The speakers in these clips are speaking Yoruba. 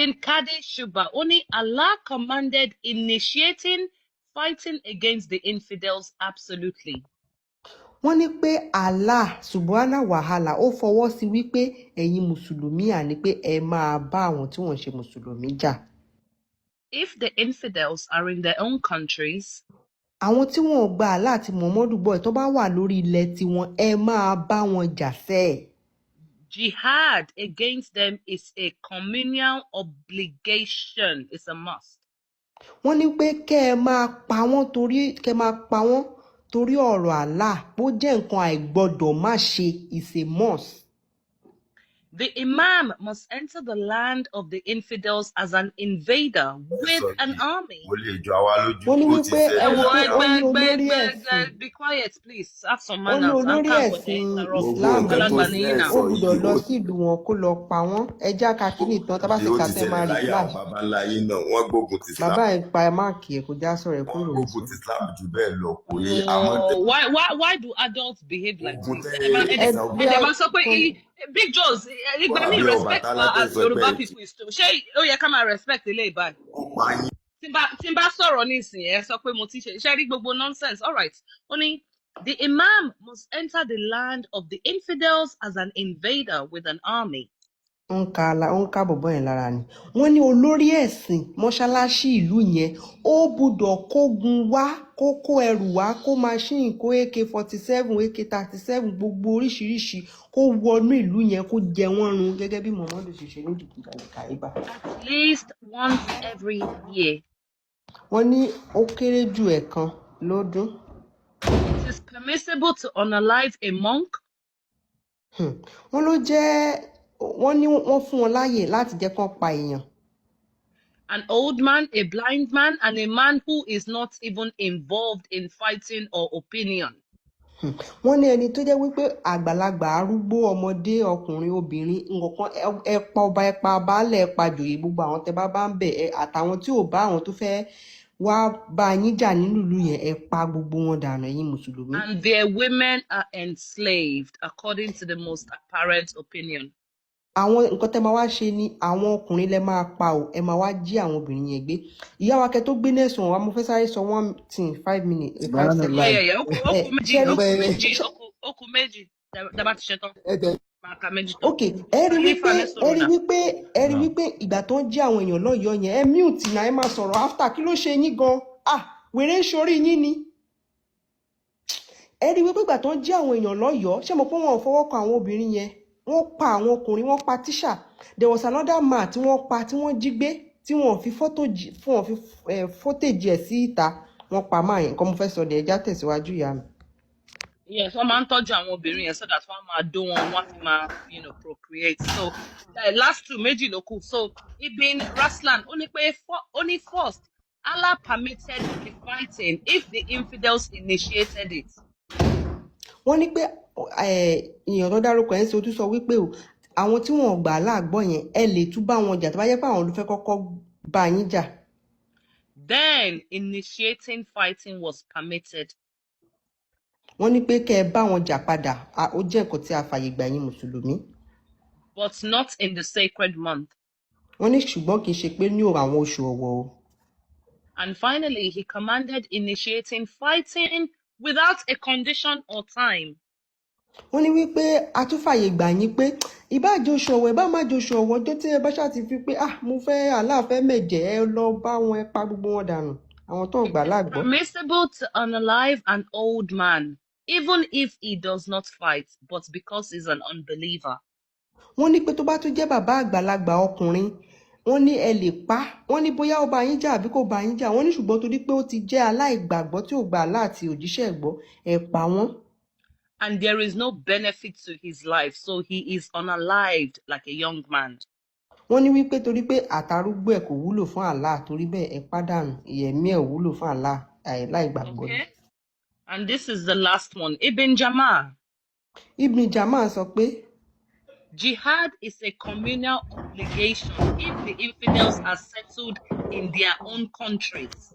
Ibn Qadi Shuba, ó ní Allah commanded initiating fighting against the infidels absolutely. Wọ́n ní pé Allah subhana wàhálà ó fọwọ́ sí wípé ẹ̀yin mùsùlùmí, àní pé ẹ máa bá àwọn tí wọ́n ń ṣe mùsùlùmí jà. If the infidels are in their own countries, Àwọn tí wọn ò gba Allah àti Muhammadu gbọ́ ẹ̀, tó bá wà lórí ilẹ̀ tiwọn, ẹ máa bá wọn jà sẹ́ẹ̀. Jihad against them is a communal obligation. It's a must. Wọ́n ní pé kẹ́ ẹ máa pa wọ́n torí, kẹ́ ẹ máa pa wọ́n torí ọ̀rọ̀ Allah, bó jẹ́ nǹkan àìgbọ́dọ̀ má ṣe, is a must. The Imam must enter the land of the infidels as an invader with Sọ an yìí army. kò lè jọ àwa lójú. Wọ́n ní Ó ti wípé ẹ ṣẹlẹ̀ wò pé láyé ó ní àwọn olórí ẹ̀sìn Be quiet, please. Have some ó ní manners. And olórí can't ẹ̀sìn interrupt. Gbogbo Islam nǹkan tó Àgbàlagbà ń ni yín sọ now. ó gbúdọ̀ yìí lọ ó sí ìlú wọn kó lọ pa wọ́n. Ẹ já ka kíní tán, tá bá sì ó ka ti tẹ́ ṣẹlẹ̀ máa láyé reply. àwọn baba ńlá yín náà. Wọ́n gbógun ti Islam. Bàbá ẹ̀ pa máàkì ẹ̀, kò já sọ̀rọ̀ ẹ̀ Wọ́n kúrò gbógun sọ. ti Islam jù bẹ́ẹ̀ lọ, kò yé àwọn tẹ Oh, why do adults behave like ogun this? tẹ Ẹ máa ẹ ẹ̀sán bí ẹ dẹ̀ máa sọ pé kò Big Joes, ìgbà míì àbí respect Ọbàtálá for tẹ as sọ pé Yoruba ẹ ti people is too. Ṣé ó yẹ ká máa respect eléyìí báyìí? kó pa yín. Tí n bá sọ̀rọ̀ nísìnyí, ẹ sọ pé mo ti ṣe rí gbogbo nonsense. All right. Ó ní the Imam must enter the land of the infidels as an invader with an army. Ó ń ka ó ń ká bọ̀bọ́ yẹn lára ni. Wọ́n ní olórí ẹ̀sìn mọ́ṣáláṣí ìlú yẹn, ó gbúdọ̀ kógun wá, kó kó ẹrù wá, kó machine, kó AK-47, AK-37, gbogbo oríṣiríṣi, kó wọnú ìlú yẹn, kó jẹ wọ́n run gẹ́gẹ́ bí Muhammadu ṣe ṣe ní ìdìgbò Kàíbà. At least once every year. Wọ́n ní ó kéré jù ẹ̀ẹ̀kan lọ́dún. It is permissible to unalive a monk, Wọ́n ló jẹ́, wọ́n ní wọ́n fún wọn láàyè láti jẹ́ kán pa èèyàn, an old man, a blind man, and a man who is not even involved in fighting or opinion. Wọ́n ní ẹni tó jẹ́ wípé àgbàlagbà, arúgbó, ọmọdé, ọkùnrin, obìnrin, nǹkan, ẹ pa ọba, ẹ pa baálẹ̀, ẹ pa jòyè, gbogbo àwọn tẹ bá bá ń bẹ̀ ẹ àtàwọn tí ò bá, àwọn tó fẹ́ wá bá yín jà nínú ìlú yẹn, ẹ pa gbogbo wọn dànù, ẹ̀yin mùsùlùmí. And their women are enslaved, according to the most apparent opinion. Àwọn nǹkan tẹ́ máa wá ṣe ni àwọn ọkùnrin lẹ máa pa o, ẹ máa wá jí àwọn obìnrin yẹn gbé. Ìyá wa, kẹ tó gbé nẹ̀sùn wa, mo fẹ́ sáré sọ one thing, 5 minutes, 5 seconds. Yeah, yeah. Ó kù Ẹ méjì, ṣe ó kù rí méjì, ó kù méjì. Dábàá ti ṣe tán, Ẹ tẹ máa ka méjì tán. Ok, ẹ rí Khalifa wípé ní ẹ sùúrù rí náà. wípé ẹ rí wípé ìgbà tó ń jí àwọn èèyàn lọ́yọ̀ọ́ yẹn, ẹ mute náà, ẹ máa sọ̀rọ̀ after. Kí ló ṣe yín gan? Ah, wèrè ń ṣorí yín ni. Ẹ rí wípé ìgbà tó ń jí àwọn èèyàn lọ́yọ̀ọ́, ṣé mo pé wọn ò fọwọ́ kan àwọn obìnrin yẹn? Wọ́n pa àwọn ọkùnrin, wọ́n pa tíṣà. There was another man tí wọ́n pa, tí wọ́n jí gbé, tí wọ́n fi fọ́tò fún wọn fi footage ẹ̀ sí ìta. Wọ́n pa máa yẹn. Nǹkan mo fẹ́ sọ dẹ̀, ẹja tẹ̀síwájú, ìyá mi. Yes, wọ́n máa ń tọ́jú àwọn obìnrin yẹn so that wọ́n máa dó wọn, wọ́n á fi máa procreate. So last two, méjì ló kù. So Ibn Raslan, ó ní pé ó ní first, Allah permitted the fighting if the infidels initiated it. Wọ́n ní pé èèyàn tó dárúkọ ẹ̀ ń ṣe, ó tún sọ wípé o àwọn tí wọn ò gbà láàgbọ́ yẹn, ẹ lè tún bá wọn jà tó bá jẹ́ pé àwọn ló fẹ́ kọ́kọ́ bá yín jà. Then initiating fighting was permitted. Wọ́n ní pé kẹ́ ẹ bá wọn jà padà, ó jẹ́ nǹkan tí a fàyè gbà yín mùsùlùmí. But not in the sacred month. Wọ́n ní ṣùgbọ́n kì í ṣe pé ní àwọn oṣù ọ̀wọ̀ o. And finally, he commanded initiating fighting without a condition or time. Wọ́n ní wípé a tún fàyè gbà yín pé ìbá jẹ́ oṣù ọ̀wọ̀, ìbá má jẹ́ oṣù ọ̀wọ̀, ọjọ́ tí ẹ bá ṣáà ti fi pé, ah, mo fẹ́ aláàfẹ́ mẹ̀jẹ̀, ẹ lọ bá wọn, ẹ pa gbogbo wọn dànù, àwọn tó ń gbà láàgbọ́. Permissible to unalive an old man, even if he does not fight, but because he's an unbeliever. Wọ́n ní pé tó bá tún jẹ́ bàbá àgbàlagbà ọkùnrin, wọ́n ní ẹ lè pa á. Wọ́n ní bóyá ó bá yín jà àbí kò bá yín jà, wọ́n ní ṣùgbọ́n torí pé ó ti jẹ́ aláìgbàgbọ́ tí ò gba Allah àti òjíṣẹ́ ẹ̀ gbọ́, ẹ pa wọ́n. And there is no benefit to his life, so he is unalived like a young man. Wọ́n ní wípé torí pé àtàrúgbó ẹ̀ kò wúlò fún Allah, torí bẹ́ẹ̀ ẹ pàdánù ìyẹ̀mí ẹ̀, wúlò fún Allah, aláìgbàgbọ́ ni. Okay? And this is the last one. Ibn Jama. Ibn Jama sọ pé Jihad is a communal obligation if the infidels are settled in their own countries.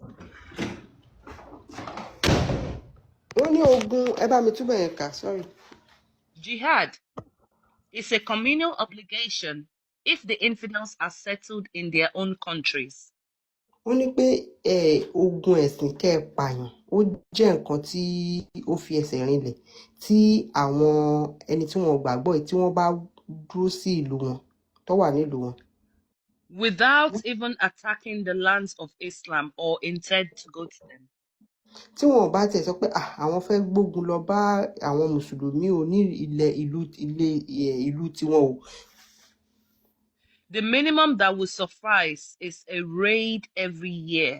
Wọ́n ní ogun, ẹ bá mi túbọ̀ yẹn kà, sorry. Jihad is a communal obligation if the infidels are settled in their own countries. Wọ́n ní pé ogun ẹ̀sìn kẹ́ ẹ pààyàn ó jẹ́ nǹkan tí ó fi ẹsẹ̀ rinlẹ̀ tí àwọn ẹni tí wọ́n gbàgbọ́ yìí tí wọ́n bá dúró sí ìlú wọn tó wà nílùú wọn. Without even attacking the lands of Islam or intend to go to them. Tí wọn ò bá tiẹ̀ sọ pé "Ah, àwọn fẹ́ gbógun lọ bá àwọn mùsùlùmí o ní ilẹ̀ ìlú ilé ìlú tiwọn o." The minimum that will suffice is a raid every year.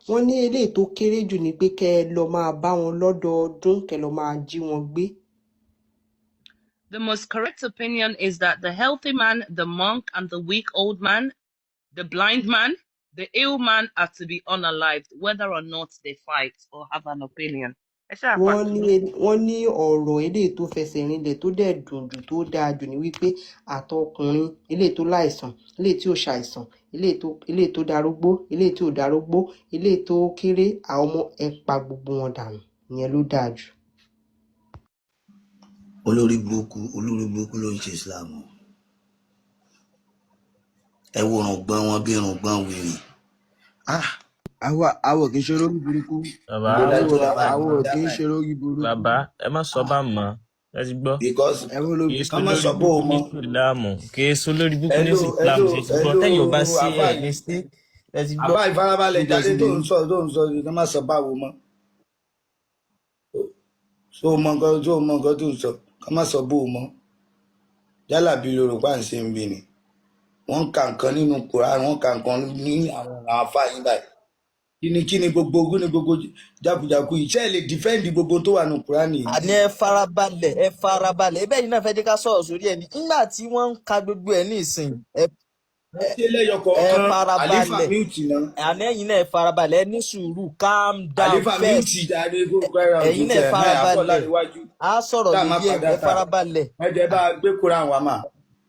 Wọ́n ní eléyìí tó kéré jù ni pé kẹ́ ẹ lọ máa bá wọn lọ́dọọdún kẹ́ ẹ lọ máa jí wọn gbé. The most correct opinion is that the healthy man, the monk, and the weak old man, the blind man, the ill man are to be unalived, whether or not they fight or have an opinion. Ẹ ṣáà Wọ́n ní pàtó. Wọ́n ní ọ̀rọ̀ eléyìí tó fẹsẹ̀ rinlẹ̀ tó dẹ̀ dùn jù tó dáa jù ni wípé àtọkùnrin eléyìí tó láìsàn, eléyìí tí ò ṣàìsàn, eléyìí tó darúgbó, eléyìí tí ò darúgbó, eléyìí tó kéré, àwọn ọmọ, ẹ pa gbogbo wọn dànù, ìyẹn ló dáa jù. Olórí burúkú, olórí burúkú ló ń ṣe Islam o. Ẹ wo rùngbọ̀n wọn bí rùngbọ̀n wèrè, ah. Àwa ò kì í ṣe olórí burúkú. Bàbá. Ìgbóná tó Àwa bàbá àwa ò kì í dábàá. ṣe olórí burúkú. Bàbá, ẹ má sọ bá mọ́, ẹ ti gbọ́. Because Ẹ wọ́n ló Kì í ká ṣe má olórí sọ bó o burúkú mọ. ní ìsìláàmù, kì í ṣe olórí burúkú ní Hello. ìsìláàmù, Hello. ṣe ti gbọ́? Hello. Tẹ́yìn ò bá sí Àfáà ẹ̀ ní yìí. sí, ẹ ti gbọ́. Àfáà, ìfarabalẹ̀ jíjẹ jáde sí tó ni ń sọ tó ń sọ ká má sọ báwo mọ́. Tó mọ nǹkan tó mọ nǹkan tó ń sọ, ká má sọ bó o mọ́. Yálà bí Yorùbá ń ṣe ń bí ni wọ́n ń ka nǹkan nínú Quran, wọ́n ń ka nǹkan ní àwọn àfáà yín báyìí. Kí ni gbogbo kí ni gbogbo jákujàku yìí? Ṣé ẹ lè defend gbogbo tó wà nínú Quran yìí? Àní ẹ farabalẹ̀, ẹ farabalẹ̀. Ẹ bẹ́ẹ̀ yìí náà fẹ́ jẹ́ ká sọ̀rọ̀ sórí ẹ̀ ní nígbà tí wọ́n ń ka gbogbo ẹ̀ ní ìsìn. Ẹ Ẹ ṣe lẹ́yọ ẹ kọ̀ọ̀kan. Àlífà, farabalẹ̀. mute náà. Àní ẹ̀yin náà ẹ farabalẹ̀, ẹ ní sùúrù, calm down Àlífà, first. mute jáde kó gbára Ẹ̀yin òtún náà ẹ tẹ ẹ farabalẹ̀, àfọláríwájú á sọ̀rọ̀ tá a má lórí ẹ̀. padà Ẹ ta. farabalẹ̀. Ẹ jẹ́ bá a gbé Quran wá mà,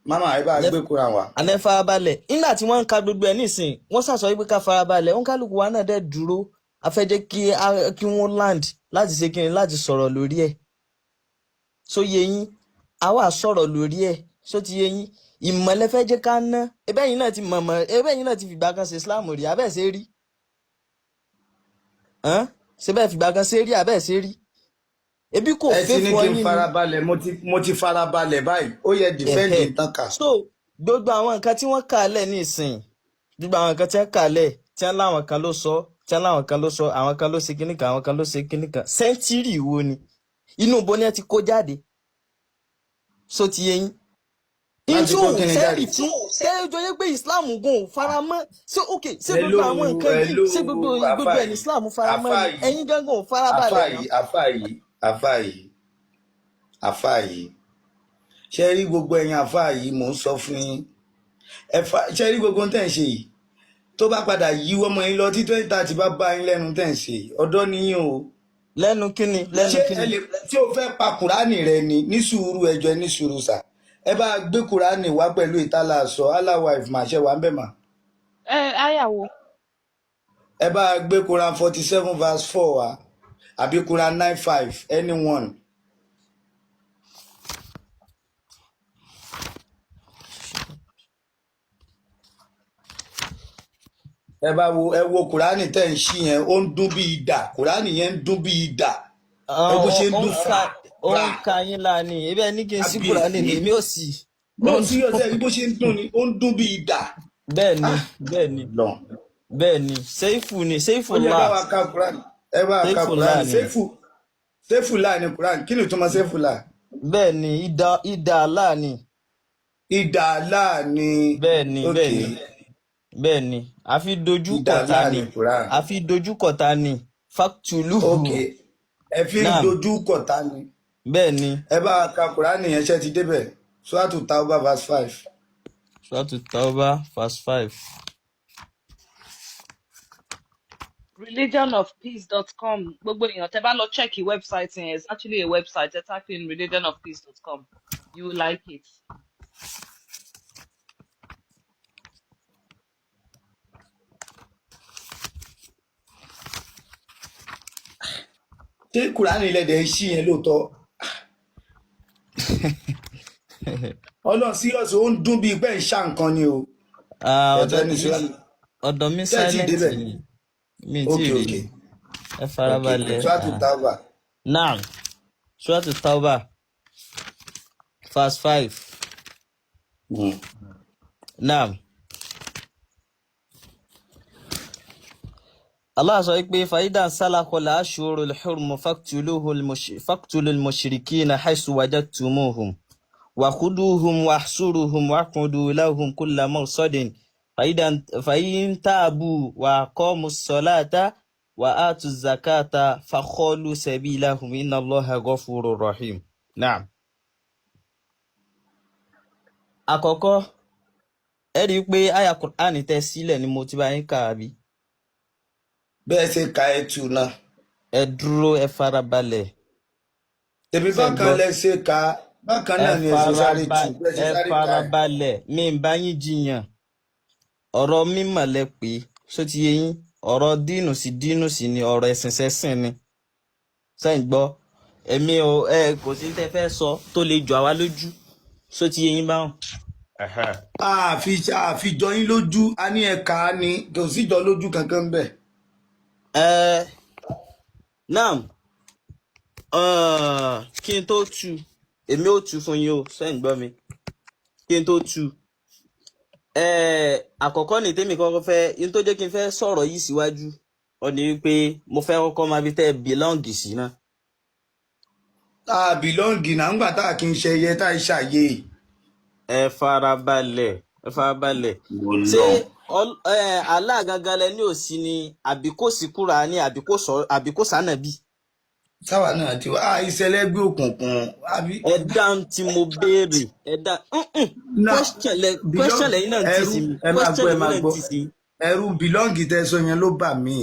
màmá, ẹ bá a Ẹ gbé Quran wá. àní ẹ farabalẹ̀. Nígbà tí wọ́n ń ka gbogbo ẹ̀ nísìn, wọ́n ṣàṣọ wípé ká farabalẹ̀, òun kálukú wa náà dẹ̀ dúró. A fẹ́ jẹ́ kí wọ́n land láti ṣe kíni, láti sọ̀rọ̀ lórí ẹ̀. Só yé yín? A wà sọ̀rọ̀ lórí ẹ̀, só ti yé yín? Ìmọ̀lẹ́ fẹ́ jẹ́ ká ná. Ẹbẹ́ yín náà ti mọ̀mọ́, ẹbẹ́ yín náà ti fìgbà kan ṣe Islam rí, abẹ́ ṣe rí? Hàn? Ṣe bẹ́ẹ̀ fìgbà kan ṣe rí, abẹ́ ṣe rí? Ebi kò Ẹ ti ní fẹ́ fún kí n yín ni. farabalẹ̀, mo ti farabalẹ̀ báyìí. Ó yẹ defend Ẹ̀hẹ́. nǹkan kà. So gbogbo àwọn nǹkan tí wọ́n kà lẹ̀ ní ìsìn, gbogbo àwọn nǹkan tí wọ́n kà lẹ̀, tí wọ́n láwọn kan ló sọ, tí wọ́n láwọn kan ló sọ, àwọn kan ló ṣe kíní kan, àwọn kan ló ṣe kíní kan, century wo ni, inú ibo ni ẹ ti kó jáde? So ti yé yín? Láti Ntí kó ò kíni jáde? sẹ́rì fún sẹ́jọ́ yẹ pé Islam gan ò faramọ́. Ṣé ok, ṣé gbogbo Hello. àwọn nǹkan yìí, Hello. ṣé gbogbo gbogbo Àfáà ẹ̀ ní yìí. Islam faramọ́ Àfáà ni? yìí. Ẹ̀yin gangan ò Àfáà farabalẹ̀ náà. yìí, àfáà yìí, àfáà yìí, àfáà yìí, ṣe rí gbogbo ẹ̀yin àfáà yìí, mò ń sọ fún yín, ẹ fa ṣe rí gbogbo ohun tẹ́ ń ṣe yìí, tó bá padà yíwọ́ mọ́ yín lọ tí 2030 bá bá yín lẹ́nu tẹ́ ń ṣe yìí, ọ̀dọ́ nìyín o. Lẹ́nu kíni? Lẹ́nu Ṣé ẹ kíni? lè tí o fẹ́ pa Kùránì rẹ ni? Ní sùúrù, ẹjọ́, ní sùúrù sà. Ẹ bá gbé Kùránì wá pẹ̀lú ìtàlá sọ Allah wife mà ṣe wà ń bẹ̀ mà. Ẹ áyàwó. Ẹ bá gbé Quran 47 verse 4 wá àbí Quran 9:5, anyone. Ẹ bá wo, ẹ wo Kùránì tẹ́ ń ṣí yẹn, ó ń dún bí idà. Kùránì yẹn ń dún bí idà, ẹ bó ṣe ń Ó ń dún ka fà ó rà. ń ka yín láàánú. Ebi ẹ ní kí n sí Kùránì ni Kábíyèsí. èmi ò sí. Ó No ń serious, ẹ rí bó ṣe ń dún ni, ó ń dún bí idà. Bẹ́ẹ̀ ni. Ah. Bẹ́ẹ̀ ni. Lọ. Bẹ́ẹ̀ ni, seifu ni, seifu Ó yẹ bá la wa ka Kùránì, ẹ bá wa ka seifu la Kùránì. ni. Sẹ́fù, sẹ́fù láà ní Kùránì. Kí ni ìtumọ̀ sẹ́fù láà? Bẹ́ẹ̀ ni, idà, idà Allah ni. Idà láà ní. Bẹ́ẹ̀ ni. Ok. Bẹ́ẹ̀ ni, bẹ́ẹ̀ ni, àfi dojú Idà kọ̀tà láà ni. ní Kùránì. Àfi dojú kọ̀tà ni, fàtúlùhù. Ok, ẹ fi ń Naam. dojú kọ̀tà ni. Bẹ́ẹ̀ ni. Ẹ bá wa ka Kùránì yẹn, ṣe ti débẹ̀? Suratu Tauba verse 5. Suratu Tauba verse 5. religionofpeace.com, gbogbo èèyàn tẹ́ bá lọ check the website yẹn, it's actually a website. Ẹ type in religionofpeace.com, you will like it. Ṣé Kùránì ilẹ̀ dẹ̀ ń ṣí yẹn lóòótọ́? Ọlọ́run serious, ó ń dún bíi pé ń ṣá nǹkan ni o. Ah, Ẹ̀tọ́ ọ̀dọ̀ ní mi sùúrù. ọ̀dọ̀ mi Ṣé ẹ tí ì silent débẹ̀? ni, mi tí Ok, ì rí ok, ni. Ẹ ok. farabalẹ̀. Suratu Tawbah. Naam, Suratu Tawbah, verse 5. Naam. Allah sọ pé fàyídà sálàkọlà aṣòro lḥurmu faqtulul mushrikina haythu wajadtumuhum wàkúdúhum wàhsúruhum wàkúdú lahum kulla mursadin fàyín táàbù wà kọ́mu sọ́láta wà átù zakata fàkọ́lù sabilahum inna Allaha ghafurur rahim. Naam. Àkọ́kọ́, ẹ rí i pé àyà Kùránì tẹ́ sílẹ̀ ni mo ti bá yín kà àbí. Bẹ́ẹ̀ ṣe ka ẹ tù náà. Ẹ dúró, ẹ farabalẹ̀. Tèmi Ṣé ń bákan gbọ́? lẹ ṣe ka, bákan Ẹ náà ni ẹ ṣe sáré faraba tù, bẹ́ẹ̀ ṣe ẹ sáré ka ẹ. farabalẹ̀, mi ń bá yín jiyàn. Ọ̀rọ̀ mímọ̀ lẹ pé ṣó ti yé yín, ọ̀rọ̀ dínú sí dínú sí ni, ọ̀rọ̀ ẹ̀sìn sẹ́sìn ni. Ṣé ń gbọ́? Èmi ò ẹ kò sí tẹ́ fẹ́ sọ tó lè jọ àwa lójú. Ṣó ti yé yín báwọn? Ẹ̀hẹ́. Àfijọ́ yín lójú, a ní ẹ̀ka ni, kò síjọ lójú kankan bẹ́ẹ̀. Ẹ naam, kí n tó tu, èmi ò tu fún yín o, ṣé ń gbọ́ mi? Kí n tó tu. Àkọ́kọ́ ní tèmi kọ́kọ́ fẹ́ in tó jẹ́ kí n fẹ́ sọ̀rọ̀ yìí síwájú ọ ní wípé mo fẹ́ kọ́kọ́ máa fi tẹ́ bìlọ́ǹgì sí náà. Tá a bìlọ́ǹgì náà ńgbà tá a kì í ṣe ẹyẹ tá a ṣàyè. Ẹ farabalẹ̀, ẹ farabalẹ̀. Mo Ṣé lọ. Allah gangan lẹ ní òsì ni, àbí kò sí Kùránì, àbí kò sànàbí? Sáwà náà ti wá ìṣẹ̀lẹ̀ gbé òkùnkùn àbí. Ẹ dáhùn tí mo béèrè, ẹ dá Náà question lẹ́yìn náà ń tì ẹrú sí mi, ẹ máa question gbọ́, ẹ lèmi máa náà ń gbọ́. tì sí. Ẹrú bìlọ́ǹgì tẹ́ sọ yẹn ló bà mí.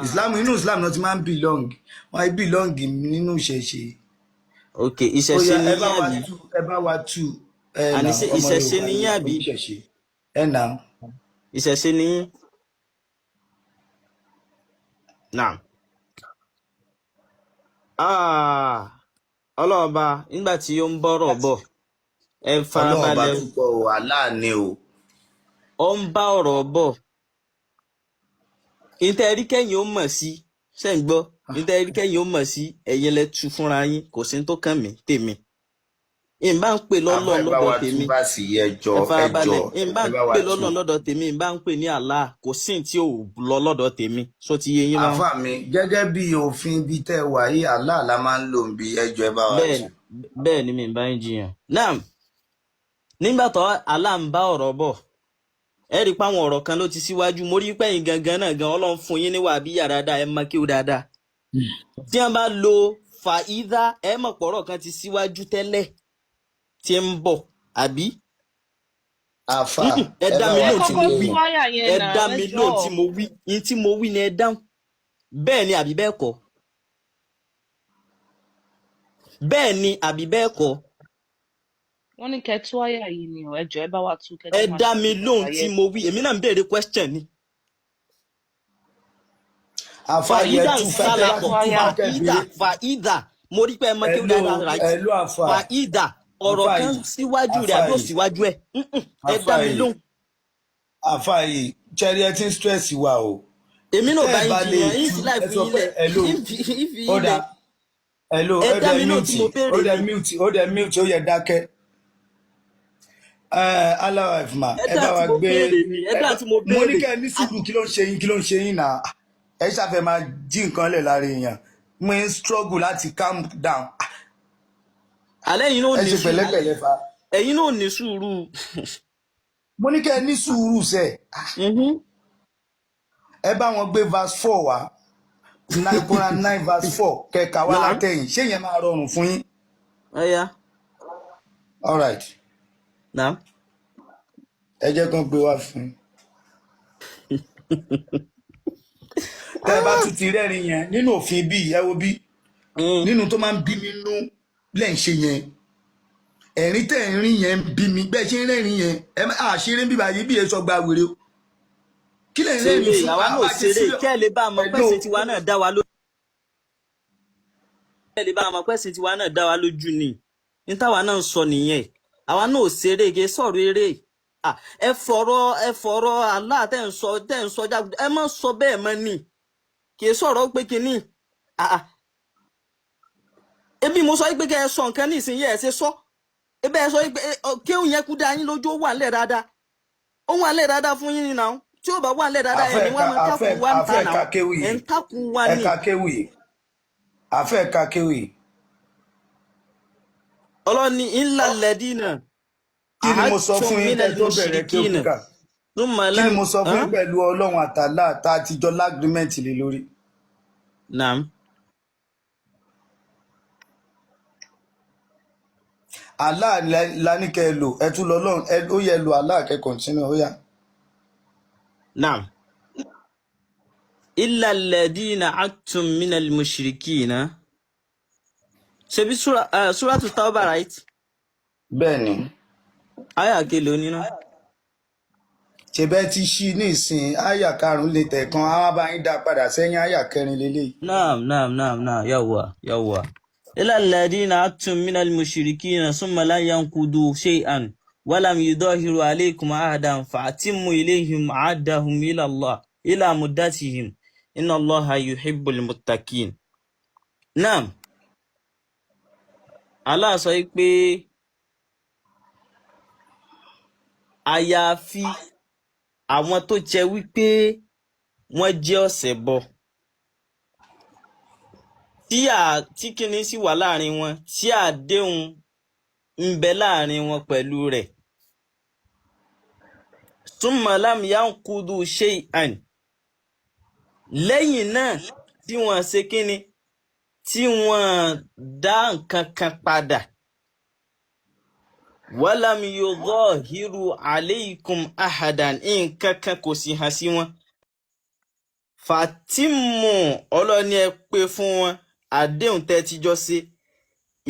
Islam, inú Islam náà ti máa ń bìlọ́ǹgì, wọ́n á bìlọ́ǹgì nínú ìṣẹ̀ṣe. Ok, Ó ìṣẹ̀ṣe yá ni ẹ bá yín wa àbí? tú, ẹ bá wa tú ẹ Àní nà ṣé ọmọ ìṣẹ̀ṣe Yorùbá ni ni yín àbí? oníṣẹ̀ṣe ẹ nà. Ìṣẹ̀ṣe ni yín? Naam. Ọlọ́ọ̀ba nígbà tí ó ń bọ́rọ̀ bọ̀, ẹ Ọlọ́run ọba farabalẹ̀ o. túbọ̀ o, Allah ni o. Ó ń bá ọ̀rọ̀ bọ̀. Ìtẹ́ rí kẹ́yìn ó mọ̀ sí, ṣé ń gbọ́? Ìtẹ́ rí kẹ́yìn ó mọ̀ sí, ẹ̀yin lẹ tu fúnra yín, kò sí ní tó kàn mí tèmi. Ìbá ń pè Àbá lọ́lọ́run ẹ bá lọ́dọ̀ wa tú tèmi. bá sì yẹ ẹjọ́ Ẹ ẹjọ́ farabalẹ̀, ìbá ẹ ń bá wa pè tú. lọ́lọ́run lọ́dọ̀ tèmi, ìbá ń pè ní Allah, kò sí ní tí ò lọ lọ́dọ̀ tèmi. Ṣó ti yé yín báwọn? Àfà mi, gẹ́gẹ́ bí òfin ibi tẹ́ wà yìí, Allah la máa ń lò ń bi ẹjọ́ ẹ bá wa Bẹ́ẹ̀ tú. bẹ́ẹ̀ ni mi bá ń jiyàn. Naam, nígbà tó Allah ń bá ọ̀rọ̀ bọ̀, ẹ rí i pé àwọn ọ̀rọ̀ kan ló ti síwájú. Mo rí i pé ẹ̀yin gangan náà gan Ọlọ́run fún yín níwà bí yàrá dáa, ẹ mọ kí ó dáadáa. Tí wọ́n bá lo fàídà, ẹ mọ̀ pọ̀rọ̀ kan ti síwájú tẹ́lẹ̀ tí ń bọ̀, àbí? Àfà Ẹ ẹ dá bá mi wa Ẹ lóhùn tí tú mo kọ́kọ́ wí. tú àyà yẹn Ẹ náà, dá ẹ mi lóhùn tí jọ̀ọ́. mo wí. Yín tí mo wí ni ẹ dáhùn. Bẹ́ẹ̀ ni àbí bẹ́ẹ̀ kọ́? Bẹ́ẹ̀ ni àbí bẹ́ẹ̀ kọ́? Wọ́n ní kẹ́ tú àyà yìí ni o, ẹ jọ̀ọ́ ẹ bá wa tú kẹ́ Ẹ tó máa dá mi lóhùn ṣàlàyé. tí mo wí. Èmi náà ń béèrè question ni. Àfà yẹ Fàídà tú ń fẹ́ tẹ́ bá sálakọ̀, ti tú Àyà. fún kẹ́ fàídà, béèrè. fàídà. Mo rí pé ẹ mọ kí ó Hello, dáadáa, right? hello àfà. Fàídà, ọ̀rọ̀ Àfà kan yìí, síwájú rẹ̀ àfà àbí ò yìí, síwájú ẹ̀. Ẹ àfà dá mi yìí, lóhùn. àfà yìí, ṣẹ́rí ẹ ti ń stress wa o. Èmi náà Tẹ́ bá ẹ yín bá lè jiyàn, yín tú, sí láì ẹ fi sọ yín pé lẹ̀, hello, yín fi ó yín dà, lẹ̀. hello, Ẹ ó dá dẹ̀ mi lóhùn tí mo mute, ó béèrè dẹ̀ ni. mute, ó dẹ̀ mute, ó yẹ dákẹ́. Aláwọ̀ ẹ̀fùmà, Ẹ ẹ dá bá tí wa mo gbé. béèrè ni, ẹ dá tí mo Mo ní béèrè. kẹ́ ẹ ní sùúrù, kí ló ń ṣe yín, kí ló ń ṣe yín náà? Ẹ ṣàfẹ́ máa jí nǹkan lẹ̀ lára èèyàn. Mo ń struggle láti calm down. Alẹ́ yìí náà Ẹ ní ṣe sùúrù. pẹ̀lẹ́pẹ̀lẹ́ fa. Ẹ̀yin náà ní sùúrù. Mo ní kẹ́ ẹ ní sùúrù sẹ́. Mhm. Ẹ bá wọn gbé verse 4 wá. Quran 9 verse 4 kẹka wá Naam. látẹ̀yìn. Ṣé yẹn máa rọrùn fún yín? Ọ̀ya. All right. Naam. Ẹ jẹ́ kán gbé wá fún yín. Tẹ́ ẹ bá tún ti rẹ́rìn yẹn nínú òfin bí ẹ wo bí nínú tó máa ń bí mi nú lẹ́ ń ṣe yẹn. Ẹ̀rín tẹ̀ ń rín yẹn ń bí mi. Bẹ́ẹ̀ ṣe ń rẹ́rìn yẹn. Ẹ má àṣírí ń bíbá yìí bí èso gba wèrè o. Kí lẹ̀ ń Ṣeré, rẹ́rìn fún? àwa náà Àbá ṣe ṣeré, sílẹ̀. kẹ́ ẹ lè bá a mọ̀ Hello. pẹ́sìn tiwa náà dá wa lójú. Kẹ́ ẹ lè bá a mọ̀ pẹ́sìn tiwa náà dá wa lójú ni. Ní táwa náà ń sọ nìyẹn. Àwa náà ò ṣeré, kì í sọ̀rọ̀ eré. Ah, ẹ fọ̀rọ̀ Allah tẹ́ ń sọ jáde, ẹ má sọ bẹ́ẹ̀ mọ́ ni, kì í sọ̀rọ̀ pé kínní. Ah, ah. Ebi mo sọ pé kẹ́ ẹ sọ nǹkan ní ìsinyìí, ẹ ṣe sọ ebe ẹ sọ pé kéwù yẹn kú dá yín lójú, ó wà nílẹ̀ dáadáa, ó wà nílẹ̀ dáadáa fún yín nínú tí ó bá wà nílẹ̀ dáadáa, Àfẹ́ ẹni wá ẹ̀ka máa àfẹ́ takù wá ń ta àfẹ́ náà ẹ̀ka kéwì ẹ̀ ń yìí. takù wá ní. Ẹ̀ka kéwì yìí. Àfẹ́ ẹ̀ka kéwì yìí. Ọlọ́ni ńlá lẹ́dínà Kí ni mo sọ àátún fún yín kẹ́ minal tó bẹ̀rẹ̀ kéwù mushrikina kíkà? thumma Kí ni lam mo sọ fún yín pẹ̀lú Ọlọ́run àtàlà tá a ti jọ lágrímẹ̀ntì lé lórí? Naam. Allah la ní kẹ́ ẹ lò, ẹ tún lọ lọ́run, ẹ ó yẹ lo Allah kẹ́ kọ̀ǹtínú, ó yá. Naam. Illa alladhina àátún minal mushrikina. Ṣebí suratu Tawbah, right? Bẹ́ẹ̀ ni. Aya kelo nínú. Ṣe bẹ́ẹ̀ ti ṣí ní ìsìn àyà karùn-ún lè tẹ̀ kan, á wá bá yín dá padà sẹ́yìn àyà kẹrin lélẹ́yìí. Naam, naam, naam, naam, yawwa, yawwa. Illa alladhina àátún minal mushrikina summa la yanqudu shay'an walam yudahiru alaykum ahadan fa'atimmu ilayhim ahdahum ila Allah ila muddatihim inna Allaha yuhibbul muttaqin. Naam, Allah sọ pé àyàfi àwọn tó jẹ́ wípé wọ́n jẹ́ ọ̀ṣẹbọ tí kíní sì wà láàrin wọn, tí àdéhùn ń bẹ láàrin wọn pẹ̀lú rẹ̀, summa lam yanqudu shay'an, lẹ́yìn náà tí wọ́n ṣe kíni, tí wọ́n dá nǹkan kan padà, walam yudhahiru alaykum ahadan, nǹkan kan kò sì hàn sí wọn, fàtímù, ọlọ́ni ẹ pé fún wọn àdéhùn tẹ́ ti jọ ṣe,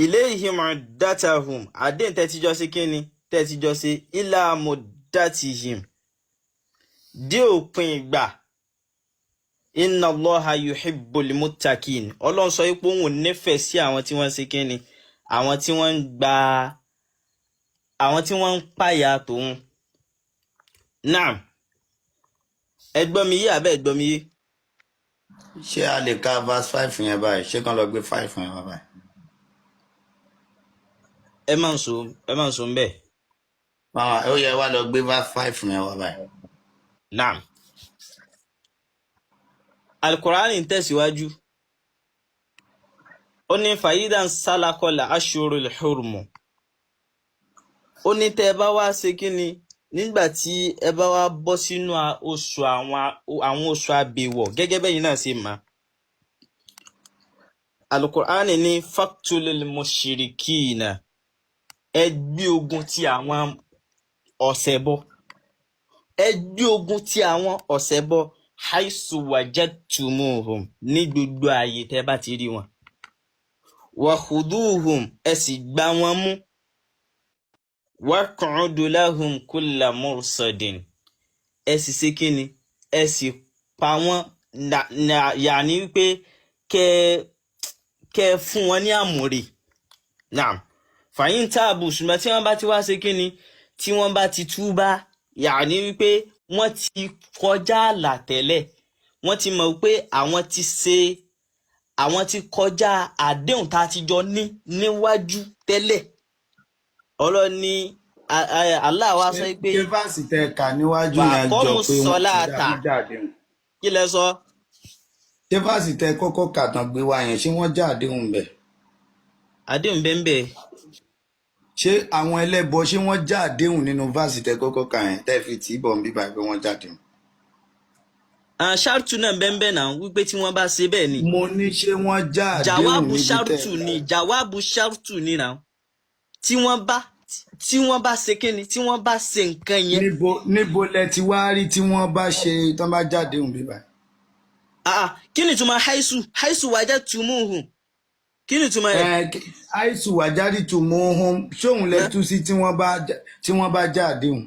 ilayhim iddatahum, àdéhùn tẹ́ ti jọ ṣe kíni, tẹ́ ti jọ ṣe, ila muddatihim, dé òpin ìgbà, inna Allaha yuhibbul muttaqin. Ọlọ́run sọ pé òun ò nífẹ̀ẹ́ sí àwọn tí wọ́n ń ṣe kíni, àwọn tí wọ́n ń gba, àwọn tí wọ́n ń pààyà tòun. Naam, ẹ gbọ́ mi yé àbẹ́ ẹ gbọ́ mi yé? Ṣé a lè ka verse 5 yẹn báyìí? Ṣé kán lọ gbé 5 yẹn wá báyìí? Ẹ máa ń so, ẹ máa ń so ń bẹ́ẹ̀. Màmá, ó yẹ wá lọ gbé verse 5 yẹn wá báyìí. Naam, Alukurani ń tẹ̀síwájú, ó ní fàyídà ń sálakọlà ashurul hurmu, ó ní tẹ́ ẹ bá wá ṣe kí ni, nígbà tí ẹ bá wá bọ́ sínú oṣù àwọn oṣù àbẹ̀wọ̀ gẹ́gẹ́ bẹ́yìn náà ṣe mọ̀, Alukurani ní faktulil mushirikina, ẹ gbé ogun ti àwọn ọ̀ṣẹbọ, ẹ gbé ogun ti àwọn ọ̀ṣẹbọ, haisu wajadtumuhum, ní gbogbo ààyè tẹ́ bá ti rí wọn, wakhuduhum, ẹ sì gbá wọn mú, waq'udu lahum kulla mursadin, ẹ sì ṣe kíni, ẹ sì pa wọ́n, yàní wípé kẹ fún wọn ní àmùrè. Naam, fàyín táàbù, ṣùgbọ́n tí wọ́n bá ti wá ṣe kíni, tí wọ́n bá ti túbá, yàní wípé wọ́n ti kọjá ààlà tẹ́lẹ̀, wọ́n ti mọ̀ pé àwọn ti ṣe, àwọn ti kọjá àdéhùn tá a ti jọ ní níwájú tẹ́lẹ̀, Ọlọ́ni Allah wa Ṣé sọ pé ṣé verse tẹ kà níwájú yẹn jọ wàkọ́mù pé wọ́n ti dá sọ́láàtà wọ́n já àdéhùn? Kí lẹ sọ? Ṣé verse tẹ kọ́kọ́ kà tán gbé wá yẹn, ṣé wọ́n já àdéhùn bẹ̀? Àdéhùn bẹ́ẹ̀. Ṣé àwọn ẹlẹ́bọ, ṣé wọ́n já àdéhùn nínú verse tẹ kọ́kọ́ kà yẹn tẹ́ fi tì í bọ̀ ń bíbá pé wọ́n já àdéhùn? Ṣáàtù náà bẹ́ẹ̀ náà wípé tí wọ́n bá ṣe bẹ́ẹ̀ ni. Mo ní ṣé wọ́n já àdéhùn Jàwábù níbi tẹ́ ṣáàtù kà ni, yẹn? jàwábù ṣáàtù ni náà, tí wọ́n bá ṣe kíni, tí wọ́n bá ṣe nǹkan yẹn. Níbo lẹ ti wá rí tí wọ́n bá ṣe tán bá já àdéhùn bíbá? Ah, kí ni ìtumọ̀ haisu wàjẹ́ tumuhum, kí ni ìtumọ̀ ẹ̀? Àìsù wàjáde tù mú ohun ṣóun lẹ tú sí tí wọ́n bá já àdéhùn.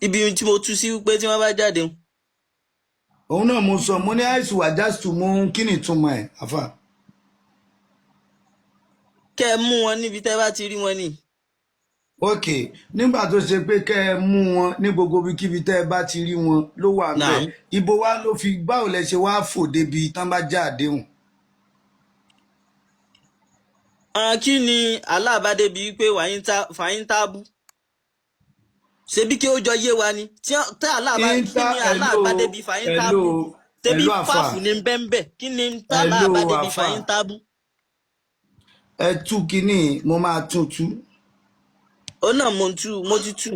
Ibi tí mo tú sí wípé tí wọ́n bá jáde, Òun náà mo sọ, mo ní àìsù wàjáde tù mú ohun, kí ni ìtumọ̀ ẹ̀ àfà? kẹ́ ẹ mú wọn níbi tẹ́ bá ti rí wọn ni. Ok, nígbà tó ṣe pé kẹ́ ẹ mú wọn ní gbogbo ibikíbi tẹ́ ẹ bá ti rí wọn ló wà ń bẹ̀. Naam. Ibo wa ló fi báwo lẹ ṣe wá fò débi tán bá já àdéhùn? Kí ni Allah bá débi wípé fàyín tábú? Ṣebí kí ó jọ yé wa ni tí Allah bá kí Inter ni Allah hello bá débi fàyín hello tábú? Ṣebí hello àfà fáfù ní bẹ́ńbẹ́, kí ni tá Allah hello bá débi àfà fàyín tábú? Ẹ tú kínní, mo máa tún tú. Ó náà mo tú, mo ti tú.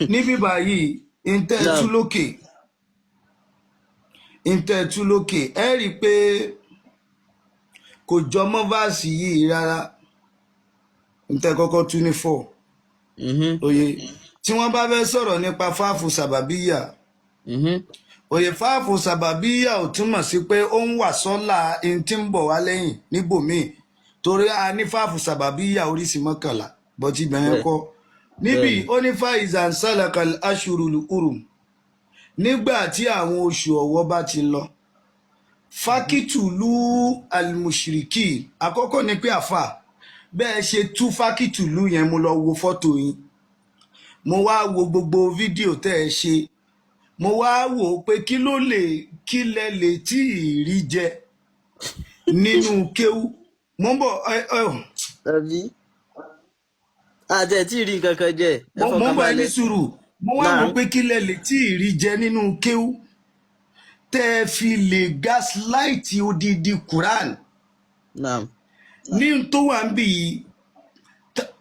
Níbí báyìí, ntẹ́ ẹ tú Naam. lókè, ntẹ́ ẹ tú lókè, ẹ rí i pé kò jọ mọ́ fáàsì yìí rárá. Ntẹ́ kọ́kọ́ tú ní 4. Òye tí wọ́n bá fẹ́ sọ̀rọ̀ nípa fáàfù sàbàbíyà, òye fáàfù sàbàbíyà ò túmọ̀ sí pé ó ń wà sọ́là ẹni tí ń bọ̀ wá lẹ́yìn níbòmíì, torí a ní fáàfù sàbàbíyà oríṣi 11, bọ́tí ibẹ̀ yẹn Bẹ́ẹ̀ kọ́. Níbí bẹ́ẹ̀ni. ó ní fáìzà ń sálàkà aṣùrùlù urum, nígbà tí àwọn oṣù ọ̀wọ̀ bá ti lọ, fákìtùlù almushiriki. Àkọ́kọ́ ni pé àfà bẹ́ẹ̀ ṣe tú fákìtùlù yẹn, mo lọ wo fọ́tò yín, mo wá wo gbogbo fídíò tẹ́ ẹ ṣe, mo wá wò ó pé kí ló lè kí lẹ lè tí ì rí jẹ nínú kéwú. Mo ń bọ̀ ẹ ẹ Tàbí àti ẹ̀ tí ì rí nǹkan kan jẹ, ẹ mo ń fọkàn bọ̀ ẹ ní balẹ̀. sùúrù. Mo wá wò ó Naam. pé kí lẹ lè tí ì rí jẹ nínú kéwú tẹ́ ẹ fi lè gaslight odidi Quran. Naam. Ní n tó wà ń bì yìí,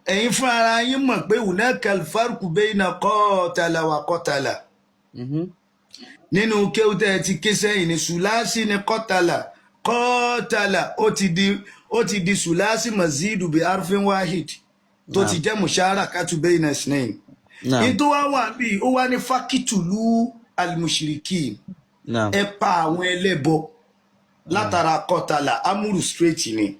ẹ̀yin fúnra ara yín mọ̀ pé hunaka alfarku bayna qatala wa qatala. Nínú kéwú tẹ́ ẹ ti ké sẹ́yìn ní sùláṣí ní qatala qatala, ó ti di sùláṣí mazidu bi arfin wahid tó ti Naam. jẹ́ musharakatu bayna isnain. Ní Naam. tó wá wà bí ó wá ní fakitulu almushrikin, Naam. ẹ pa àwọn ẹlẹ́bọ Naam. látara qatala amúrù straight ni.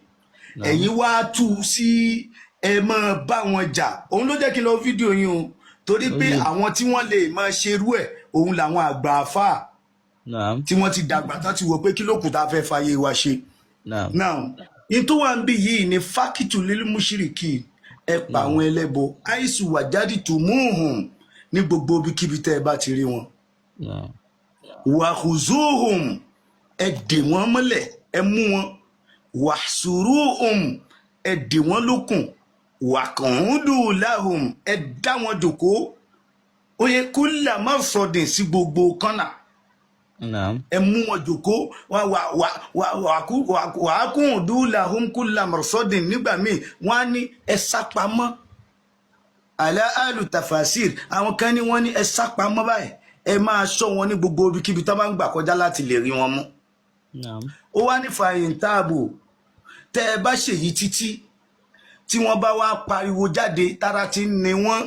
Naam. Ẹ̀yin wá tú u sí ẹ máa bá wọn jà. Òun ló jẹ́ kí n lọ fídíò yín o, torí pé Oyè. àwọn tí wọ́n lè máa ṣerú ẹ̀ òun làwọn àgbà àfáà Naam. tí wọ́n ti dàgbà tán ti wò pé kí ló kù tá a fẹ́ fàyè wa ṣe. Naam. Now, in tó wà ń bí yìí ni fákìtù lílú mùṣírìkì, ẹ pa Naam. àwọn ẹlẹ́bọ àìsù wàjádì tó múhùn ní gbogbo ibikíbi tẹ́ ẹ bá ti rí wọn. Naam. Wàhùzúhùn, ẹ dè wọ́n mọ́lẹ̀, ẹ mú wọn. Wàsùrùhùn, ẹ dè wọ́n lókùn. Wàkàndù láhùn, ẹ dá wọn jòkó. Oye kúlà má sọdìn sí gbogbo kọ́nà. Naam. Ẹ mú wọn jòkó. Wàákùndù láhùn kúlà má sọdìn. Nígbà míì wọn á ní ẹ sá pamọ́. Àlẹ́ àlù tàfàṣìr, àwọn kan ní wọ́n ní ẹ sá pamọ́ báyìí, ẹ máa ṣọ́ wọn ní gbogbo ibikíbi tó bá ń gbà kọjá láti lè rí wọn mú. Naam. Ó wá ní fàyín táàbò, tẹ́ ẹ bá ṣèyí títí tí wọ́n bá wá pariwo jáde, tára ti ń ni wọ́n,